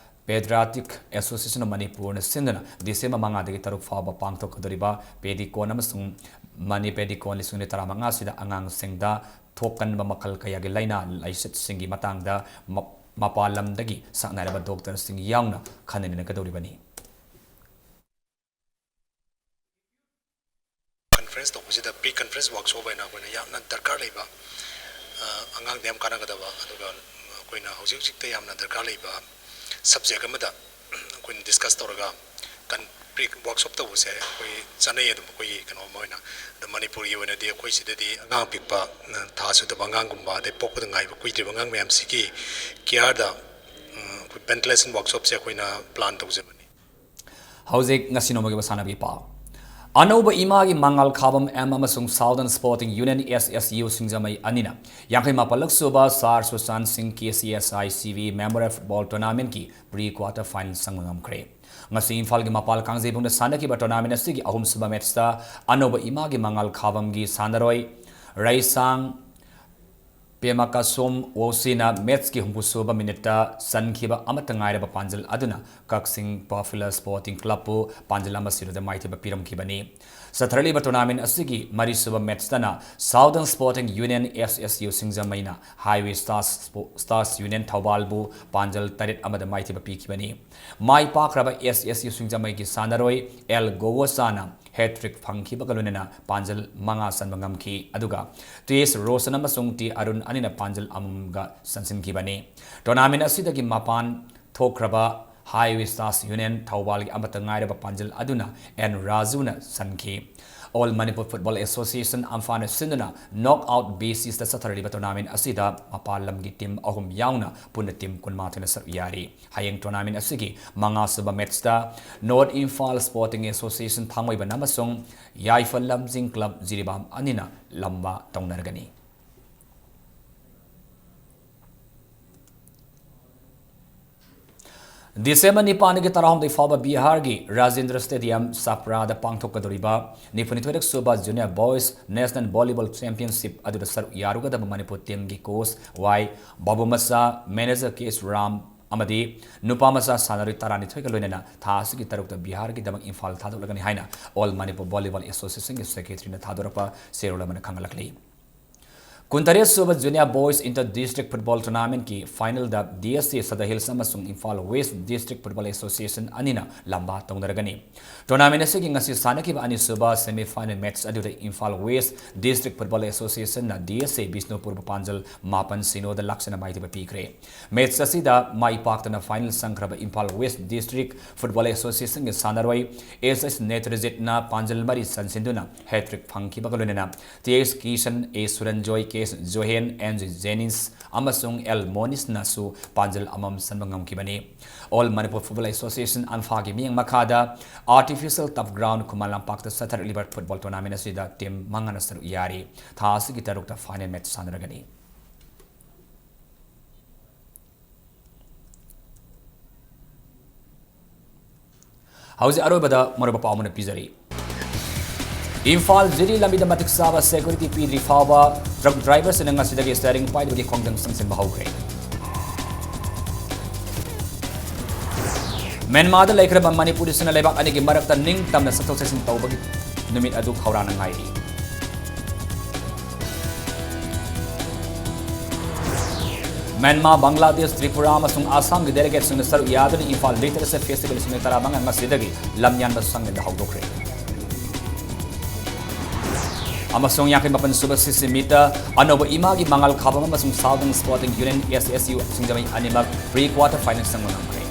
ꯄꯦꯗ꯭ꯔꯥꯇꯤꯛ ꯑꯦꯁꯣꯁꯤꯌꯦꯁꯟ ꯑꯣꯐ ꯃꯅꯤꯄꯨꯔꯅ ꯁꯤꯟꯗꯨꯅ ꯗꯤꯁꯦꯝꯕꯔ ꯃꯉꯥꯗꯒꯤ ꯇꯔꯨꯛ ꯐꯥꯎꯕ ꯄꯥꯡꯊꯣꯛꯀꯗꯧꯔꯤꯕ ꯄꯦꯗꯤꯀꯣꯟ ꯑꯃꯁꯨꯡ ꯃꯅꯤ ꯄꯦꯗꯤꯀꯣꯟ ꯂꯤꯁꯤꯡ ꯑꯅꯤ ꯇꯔꯥꯃꯉꯥ ꯑꯁꯤꯗ ꯑꯉꯥꯡꯁꯤꯡꯗ ꯊꯣꯛꯀꯟꯕ ꯃꯈꯜ ꯀꯌꯥꯒꯤ ꯂꯥꯏꯅꯥ ꯂꯥꯏꯆꯠꯁꯤꯡꯒꯤ ꯃꯇꯥꯡꯗ ꯃ-, ꯃꯄꯥꯟ ꯂꯝꯗꯒꯤ ꯁꯛꯅꯥꯏꯔꯕ ꯗꯣꯛꯇꯔꯁꯤꯡ ꯌꯥꯎꯅ ꯈꯟꯅ ꯅꯩꯅꯒꯗꯧꯔꯤꯕꯅꯤ꯫ ꯀꯟꯐ꯭ꯔꯦꯟꯁ ꯇꯧꯕꯁꯤꯗ ꯄ꯭ꯔꯤ ꯀꯟꯐ꯭ꯔꯦꯟꯁ ꯋꯥꯔꯛꯁꯣꯞ ꯑꯣꯏꯅ ꯑꯩꯈꯣꯏꯅ ꯌꯥꯝꯅ ꯗꯔꯀꯥꯔ ꯂꯩꯕ, ꯑ, ꯑꯉꯥꯡꯗ ꯌꯥꯝ ꯀꯥꯟꯅꯒꯗꯕ, ꯑꯗꯨꯒ ꯑꯩꯈꯣꯏꯅ ꯍꯧꯖꯤꯛ ꯍꯧꯖꯤꯛꯇ ꯌꯥꯝꯅ ꯗꯔꯀꯥꯔ ꯂꯩꯕ, ꯁꯕꯖꯦꯛ ꯑꯃꯗ ꯑꯩꯈꯣꯏꯅ ꯗꯤꯁꯀꯁ ꯇꯧꯔꯒ ꯀꯟ ꯄ꯭ꯔꯤ ꯋꯥꯔꯛꯁꯣꯞ ꯇꯧꯕꯁꯦ ꯑꯩꯈꯣꯏ ꯆꯠꯅꯩ꯫ ꯑꯗꯨꯝ ꯑꯩꯈꯣꯏꯒꯤ ꯀꯩꯅꯣ ꯑꯃ ꯑꯣꯏꯅ, ꯑꯗꯣ ꯃꯅꯤꯄꯨꯔꯒꯤ ꯑꯣꯏꯅꯗꯤ ꯑꯩꯈꯣꯏ ꯁꯤꯗꯗꯤ ꯑꯉꯥꯡ ꯑꯄꯤꯛꯄ, ꯊꯥ ꯁꯨꯗꯕ ꯑꯉꯥꯡꯒꯨꯝꯕ, ꯑꯗꯩ ꯄꯣꯛꯄꯗ ꯉꯥꯏꯕ ꯀꯨꯏꯗ꯭ꯔꯤꯕ ꯑꯉꯥꯡ ꯃꯌꯥꯝꯁꯤꯒꯤ ꯀꯤꯌꯥꯔꯗ ꯑꯩꯈꯣꯏ ꯚꯦꯟꯇꯤꯂꯦꯁꯟ ꯋꯥꯔꯛꯁꯣꯞꯁꯦ ꯑꯩꯈꯣꯏꯅ ꯄ꯭ꯂꯥꯟ ꯇꯧꯖꯕꯅꯤ꯫ ꯍꯧꯖꯤꯛ ꯉꯁꯤ ꯅꯣꯡꯃꯒꯤ ꯑꯣꯏꯕ ꯁꯥꯟꯅꯕꯒꯤ ꯄꯥꯎ꯫ ꯑꯅꯧꯕ ꯏꯃꯥꯒꯤ ꯃꯉꯥꯜ ꯈꯥꯕꯝ ꯑꯦꯝ ꯑꯃꯁꯨꯡ southern sporting union, S S U, ꯁꯤꯡꯖꯃꯩ ꯑꯅꯤꯅ ꯌꯥꯡꯈꯩ ꯃꯥꯄꯜꯂꯛ ꯁꯨꯕ ꯁꯥꯔ ꯁꯨꯁꯥꯟ ꯁꯤꯡ K C S I C B memorial football ꯇꯣꯔꯅꯥꯃꯦꯟꯠꯀꯤ ꯄ꯭ꯔꯤ ꯀ꯭ꯋꯥꯔꯇꯔ ꯐꯥꯏꯅꯦꯜ ꯆꯪꯕ ꯉꯝꯈ꯭ꯔꯦ꯫ ꯉꯁꯤ ꯏꯝꯐꯥꯜꯒꯤ ꯃꯄꯥꯜ ꯀꯥꯡꯖꯩꯕꯨꯡꯗ ꯁꯥꯟꯅꯈꯤꯕ ꯇꯣꯔꯅꯥꯃꯦꯟꯠ ꯑꯁꯤꯒꯤ ꯑꯍꯨꯝꯁꯨꯕ ꯃꯦꯠꯆꯇ ꯑꯅꯧꯕ ꯏꯃꯥꯒꯤ ꯃꯉꯥꯜ ꯈꯥꯕꯝꯒꯤ ꯁꯥꯟꯅꯔꯣꯏ ꯔꯩꯁꯥꯡ ꯄꯦꯃꯥꯀꯥꯁꯣꯝ ꯑꯣꯁꯤꯅ ꯃꯦꯠꯆꯀꯤ ꯍꯨꯝꯐꯨꯁꯨꯕ ꯃꯤꯅꯤꯠꯇ ꯆꯟꯈꯤꯕ ꯑꯃꯠꯇ ꯉꯥꯏꯔꯕ ꯄꯥꯟꯖꯜ ꯑꯗꯨꯅ ꯀꯛꯆꯤꯡ ꯄꯣꯄꯨꯂꯔ ꯁ꯭ꯄꯣꯔꯇꯤꯡ ꯀ꯭ꯂꯕꯄꯨ ꯄꯥꯟꯖꯜ ꯑꯃ ꯁꯤꯔꯣꯗ ꯃꯥꯏꯊꯤꯕ ꯄꯤꯔꯝꯈꯤꯕꯅꯤ꯫ ꯆꯠꯊꯔꯛꯂꯤꯕ ꯇꯣꯔꯅꯥꯃꯦꯟꯠ ꯑꯁꯤꯒꯤ ꯃꯔꯤꯁꯨꯕ ꯃꯦꯠꯆꯇꯅ southern sporting union, S S U, ꯁꯤꯡꯖꯃꯩꯅ ꯍꯥꯏꯋꯦ ꯁ꯭ꯇꯥꯔꯁ ꯁ꯭ꯄꯣ-, ꯁ꯭ꯇꯥꯔꯁ ꯌꯨꯅꯤꯌꯟ ꯊꯧꯕꯥꯜꯕꯨ ꯄꯥꯟꯖꯜ ꯇꯔꯦꯠ ꯑꯃꯗ ꯃꯥꯏꯊꯤꯕ ꯄꯤꯈꯤꯕꯅꯤ꯫ ꯃꯥꯏ ꯄꯥꯛꯈ꯭ꯔꯕ ꯑꯦꯁ ꯑꯦꯁ ꯌꯨ ꯁꯤꯡꯖꯃꯩꯒꯤ ꯁꯥꯟꯅꯔꯣꯏ ꯑꯦꯜ ꯒꯣꯋꯣꯁꯥꯅ ꯍꯦꯠ-ꯇ꯭ꯔꯤꯛ ꯐꯪꯈꯤꯕꯒ ꯂꯣꯏꯅꯅ ꯄꯥꯟꯖꯜ ꯃꯉꯥ ꯆꯟꯕ ꯉꯝꯈꯤ꯫ ꯑꯗꯨꯒ ꯇꯤ ꯑꯦꯁ ꯔꯣꯁꯟ ꯑꯃꯁꯨꯡ ꯇꯤ ꯑꯔꯨꯟ ꯑꯅꯤꯅ ꯄꯥꯟꯖꯜ ꯑꯃꯃꯝꯒ ꯆꯟꯁꯤꯟꯈꯤꯕꯅꯤ꯫ ꯇꯣꯔꯅꯥꯃꯦꯟꯠ ꯑꯁꯤꯗꯒꯤ ꯃꯄꯥꯟ ꯊꯣꯛꯈ꯭ꯔꯕ ꯍꯥꯏꯋꯦ ꯁ꯭ꯇꯥꯔꯁ ꯌꯨꯅꯤꯌꯟ ꯊꯧꯕꯥꯜꯒꯤ ꯑꯃꯠꯇ ꯉꯥꯏꯔꯕ ꯄꯥꯟꯖꯜ ꯑꯗꯨꯅ ꯑꯦꯟ ꯔꯥꯖꯨꯅ ꯆꯟꯈꯤ꯫ ꯑꯣꯜ ꯃꯅꯤꯄꯨꯔ ꯐꯨꯠꯕꯣꯜ ꯑꯦꯁꯣꯁꯤꯌꯦꯁꯟ, ꯑꯝꯐꯥꯅ ꯁꯤꯟꯗꯨꯅ ꯅꯣꯛ ꯑꯥꯎꯠ ꯕꯦꯁꯤꯁꯇ ꯆꯠꯊꯔꯤꯕ ꯇꯣꯔꯅꯥꯃꯦꯟꯠ ꯑꯁꯤꯗ ꯃꯄꯥꯟ ꯂꯝꯒꯤ ꯇꯤꯝ ꯑꯍꯨꯝ ꯌꯥꯎꯅ ꯄꯨꯟꯅ ꯇꯤꯝ ꯀꯨꯟꯃꯥꯊꯣꯏꯅ ꯁꯔꯨꯛ ꯌꯥꯔꯤ꯫ ꯍꯌꯦꯡ ꯇꯣꯔꯅꯥꯃꯦꯟꯠ ꯑꯁꯤꯒꯤ ꯃꯉꯥꯁꯨꯕ ꯃꯦꯠꯆꯇ ꯅꯣꯔꯠ ꯏꯝꯐꯥꯜ ꯁ꯭ꯄꯣꯔꯇꯤꯡ ꯑꯦꯁꯣꯁꯤꯌꯦꯁꯟ ꯊꯥꯡꯃꯩꯕꯟ ꯑꯃꯁꯨꯡ ꯌꯥꯏꯐ ꯂꯝꯖꯤꯡ ꯀ꯭ꯂꯕ ꯖꯤꯔꯤꯕꯥꯝ ꯑꯅꯤꯅ ꯂꯝꯕꯥ ꯇꯧꯅꯔꯒꯅꯤ꯫ ꯗꯤꯁꯦꯝꯕꯔ ꯅꯤꯄꯥꯟꯗꯒꯤ ꯇꯔꯥꯍꯨꯝꯗꯣꯏ ꯐꯥꯎꯕ ꯕꯤꯍꯥꯔꯒꯤ ꯔꯥꯖꯦꯟꯗ꯭ꯔ ꯁ꯭ꯇꯦꯗꯤꯌꯝ ꯆꯥꯄ꯭ꯔꯥꯗ ꯄꯥꯡꯊꯣꯛꯀꯗꯧꯔꯤꯕ ꯅꯤꯐꯨꯅꯤꯊꯣꯏꯔꯛ ꯁꯨꯕ junior boys national volleyball championship ꯑꯗꯨꯗ ꯁꯔꯨꯛ ꯌꯥꯔꯨꯒꯗꯕ ꯃꯅꯤꯄꯨꯔ ꯇꯤꯝꯒꯤ ꯀꯣꯆ ꯋꯥꯏ ꯕꯥꯕꯨꯃꯆꯥ, ꯃꯦꯅꯦꯖꯔ ꯀꯦ ꯑꯦꯁ ꯔꯥꯝ ꯑꯃꯗꯤ ꯅꯨꯄꯥ ꯃꯆꯥ ꯁꯥꯟꯅꯔꯣꯏ ꯇꯔꯥꯅꯤꯊꯣꯏꯒ ꯂꯣꯏꯅꯅ ꯊꯥ ꯑꯁꯤꯒꯤ ꯇꯔꯨꯛꯇ ꯕꯤꯍꯥꯔꯒꯤꯗꯃꯛ ꯏꯝꯐꯥꯜ ꯊꯥꯗꯣꯛꯂꯒꯅꯤ ꯍꯥꯏꯅ ꯑꯣꯜ ꯃꯅꯤꯄꯨꯔ ꯚꯣꯂꯤꯕꯣꯜ ꯑꯦꯁꯣꯁꯤꯌꯦꯁꯟꯒꯤ ꯁꯦꯀ꯭ꯔꯦꯇꯔꯤꯅ ꯊꯥꯗꯣꯔꯛꯄ ꯆꯦꯔꯣꯜ ꯑꯃꯅ ꯈꯪꯍꯜꯂꯛꯂꯤ꯫ ꯀꯨꯟꯇꯔꯦꯠ ꯁꯨꯕ Junior Boys Inter District Football Tournamentꯀꯤ finalꯗ D S A Sadar Hills ꯑꯃꯁꯨꯡ Imphal West District Football Association ꯑꯅꯤꯅ ꯂꯝꯕꯥ ꯇꯧꯅꯔꯒꯅꯤ꯫ Tournament ꯑꯁꯤꯒꯤ ꯉꯁꯤ ꯁꯥꯟꯅꯈꯤꯕ ꯑꯅꯤꯁꯨꯕ semi final match ꯑꯗꯨꯗ Imphal West District Football Associationꯅ D S A ꯕꯤꯁꯅꯨꯄꯨꯔꯕꯨ ꯄꯥꯟꯖꯜ ꯃꯥꯄꯟ ꯁꯤꯅꯣꯗ ꯂꯥꯛꯆꯅ ꯃꯥꯏꯊꯤꯕ ꯄꯤꯈ꯭ꯔꯦ꯫ Match ꯑꯁꯤꯗ ꯃꯥꯏ ꯄꯥꯛꯇꯅ final ꯆꯪꯈ꯭ꯔꯕ Imphal West District Football Associationꯒꯤ ꯁꯥꯟꯅꯔꯣꯏ S S ꯅꯦꯇ꯭ꯔꯖꯤꯠꯅ ꯄꯥꯟꯖꯜ ꯃꯔꯤ ꯆꯟꯁꯤꯟꯗꯨꯅ hat-trick ꯐꯪꯈꯤꯕꯒ ꯂꯣꯏꯅꯅ T S Kisan, A ꯁꯨꯔꯟꯖꯣꯏ, K ꯖꯣꯍꯦꯟ, N J genius ꯑꯃꯁꯨꯡ L ꯃꯣꯅꯤꯁꯅꯁꯨ ꯄꯥꯟꯖꯜ ꯑꯃꯃꯝ ꯆꯟꯕ ꯉꯝꯈꯤꯕꯅꯤ꯫ All Manipur Football Association, ꯑꯟꯐꯥꯒꯤ ꯃꯤꯠꯌꯦꯡ ꯃꯈꯥꯗ Artificial Turf Ground ꯈꯨꯃꯟ ꯂꯝꯄꯥꯛꯇ ꯆꯠꯊꯔꯛꯂꯤꯕ football tournament ꯑꯁꯤꯗ team ꯃꯉꯥꯅ ꯁꯔꯨꯛ ꯌꯥꯔꯤ꯫ ꯊꯥ ꯑꯁꯤꯒꯤ ꯇꯔꯨꯛꯇ final match ꯁꯥꯟꯅꯔꯒꯅꯤ꯫ ꯍꯧꯖꯤꯛ ꯑꯔꯣꯏꯕꯗ ꯃꯔꯨꯑꯣꯏꯕ ꯄꯥꯎ ꯑꯃꯅ ꯄꯤꯖꯔꯤ꯫ ꯏꯝꯐꯥꯜ ꯖꯤꯔꯤ ꯂꯝꯕꯤꯗ ꯃꯇꯤꯛ ꯆꯥꯕ security ꯄꯤꯗ꯭ꯔꯤ ꯐꯥꯎꯕ truck driverꯁꯤꯡꯅ ꯉꯁꯤꯗꯒꯤ steering ꯄꯥꯏꯗꯕꯒꯤ ꯈꯣꯡꯖꯪ ꯆꯪꯁꯤꯟꯕ ꯍꯧꯈ꯭ꯔꯦ꯫ ꯃ꯭ꯌꯥꯟꯃꯥꯔꯗ ꯂꯩꯈ꯭ꯔꯕ ꯃꯅꯤꯄꯨꯔꯤꯁꯤꯡꯅ ꯂꯩꯕꯥꯛ ꯑꯅꯤꯒꯤ ꯃꯔꯛꯇ ꯅꯤꯡꯇꯝꯅ ꯆꯠꯊꯣꯛ ꯆꯠꯁꯤꯟ ꯇꯧꯕꯒꯤ ꯅꯨꯃꯤꯠ ꯑꯗꯨ ꯈꯧꯔꯥꯡꯅ ꯉꯥꯏꯔꯤ꯫ ꯃ꯭ꯌꯥꯟꯃꯥꯔ, ꯕꯪꯒ꯭ꯂꯥꯗꯦꯁ, ꯇ꯭ꯔꯤꯄꯨꯔꯥ ꯑꯃꯁꯨꯡ ꯑꯁꯥꯝꯒꯤ delegateꯁꯤꯡꯅ ꯁꯔꯨꯛ ꯌꯥꯗꯨꯅ ꯏꯝꯐꯥꯜ Literacy Festival ꯂꯤꯁꯤꯡ ꯇꯔꯥꯃꯉꯥ ꯉꯁꯤꯗꯒꯤ ꯂꯝꯌꯥꯟꯕ ꯁꯪꯂꯦꯟꯗ ꯍꯧꯗꯣꯛꯈ꯭ꯔꯦ꯫ ꯑꯃꯁꯨꯡ ꯌꯥꯡꯈꯩ ꯃꯥꯄꯟ ꯁꯨꯕ CC Meetꯇ ꯑꯅꯧꯕ ꯏꯃꯥꯒꯤ ꯃꯉꯥꯜ ꯈꯥꯕꯝ ꯑꯃꯁꯨꯡ Southern Sporting Union, S S U, ꯁꯤꯡꯖꯃꯩ ꯑꯅꯤꯃꯛ pre quarter final ꯆꯪꯕ ꯉꯝꯈ꯭ꯔꯦ꯫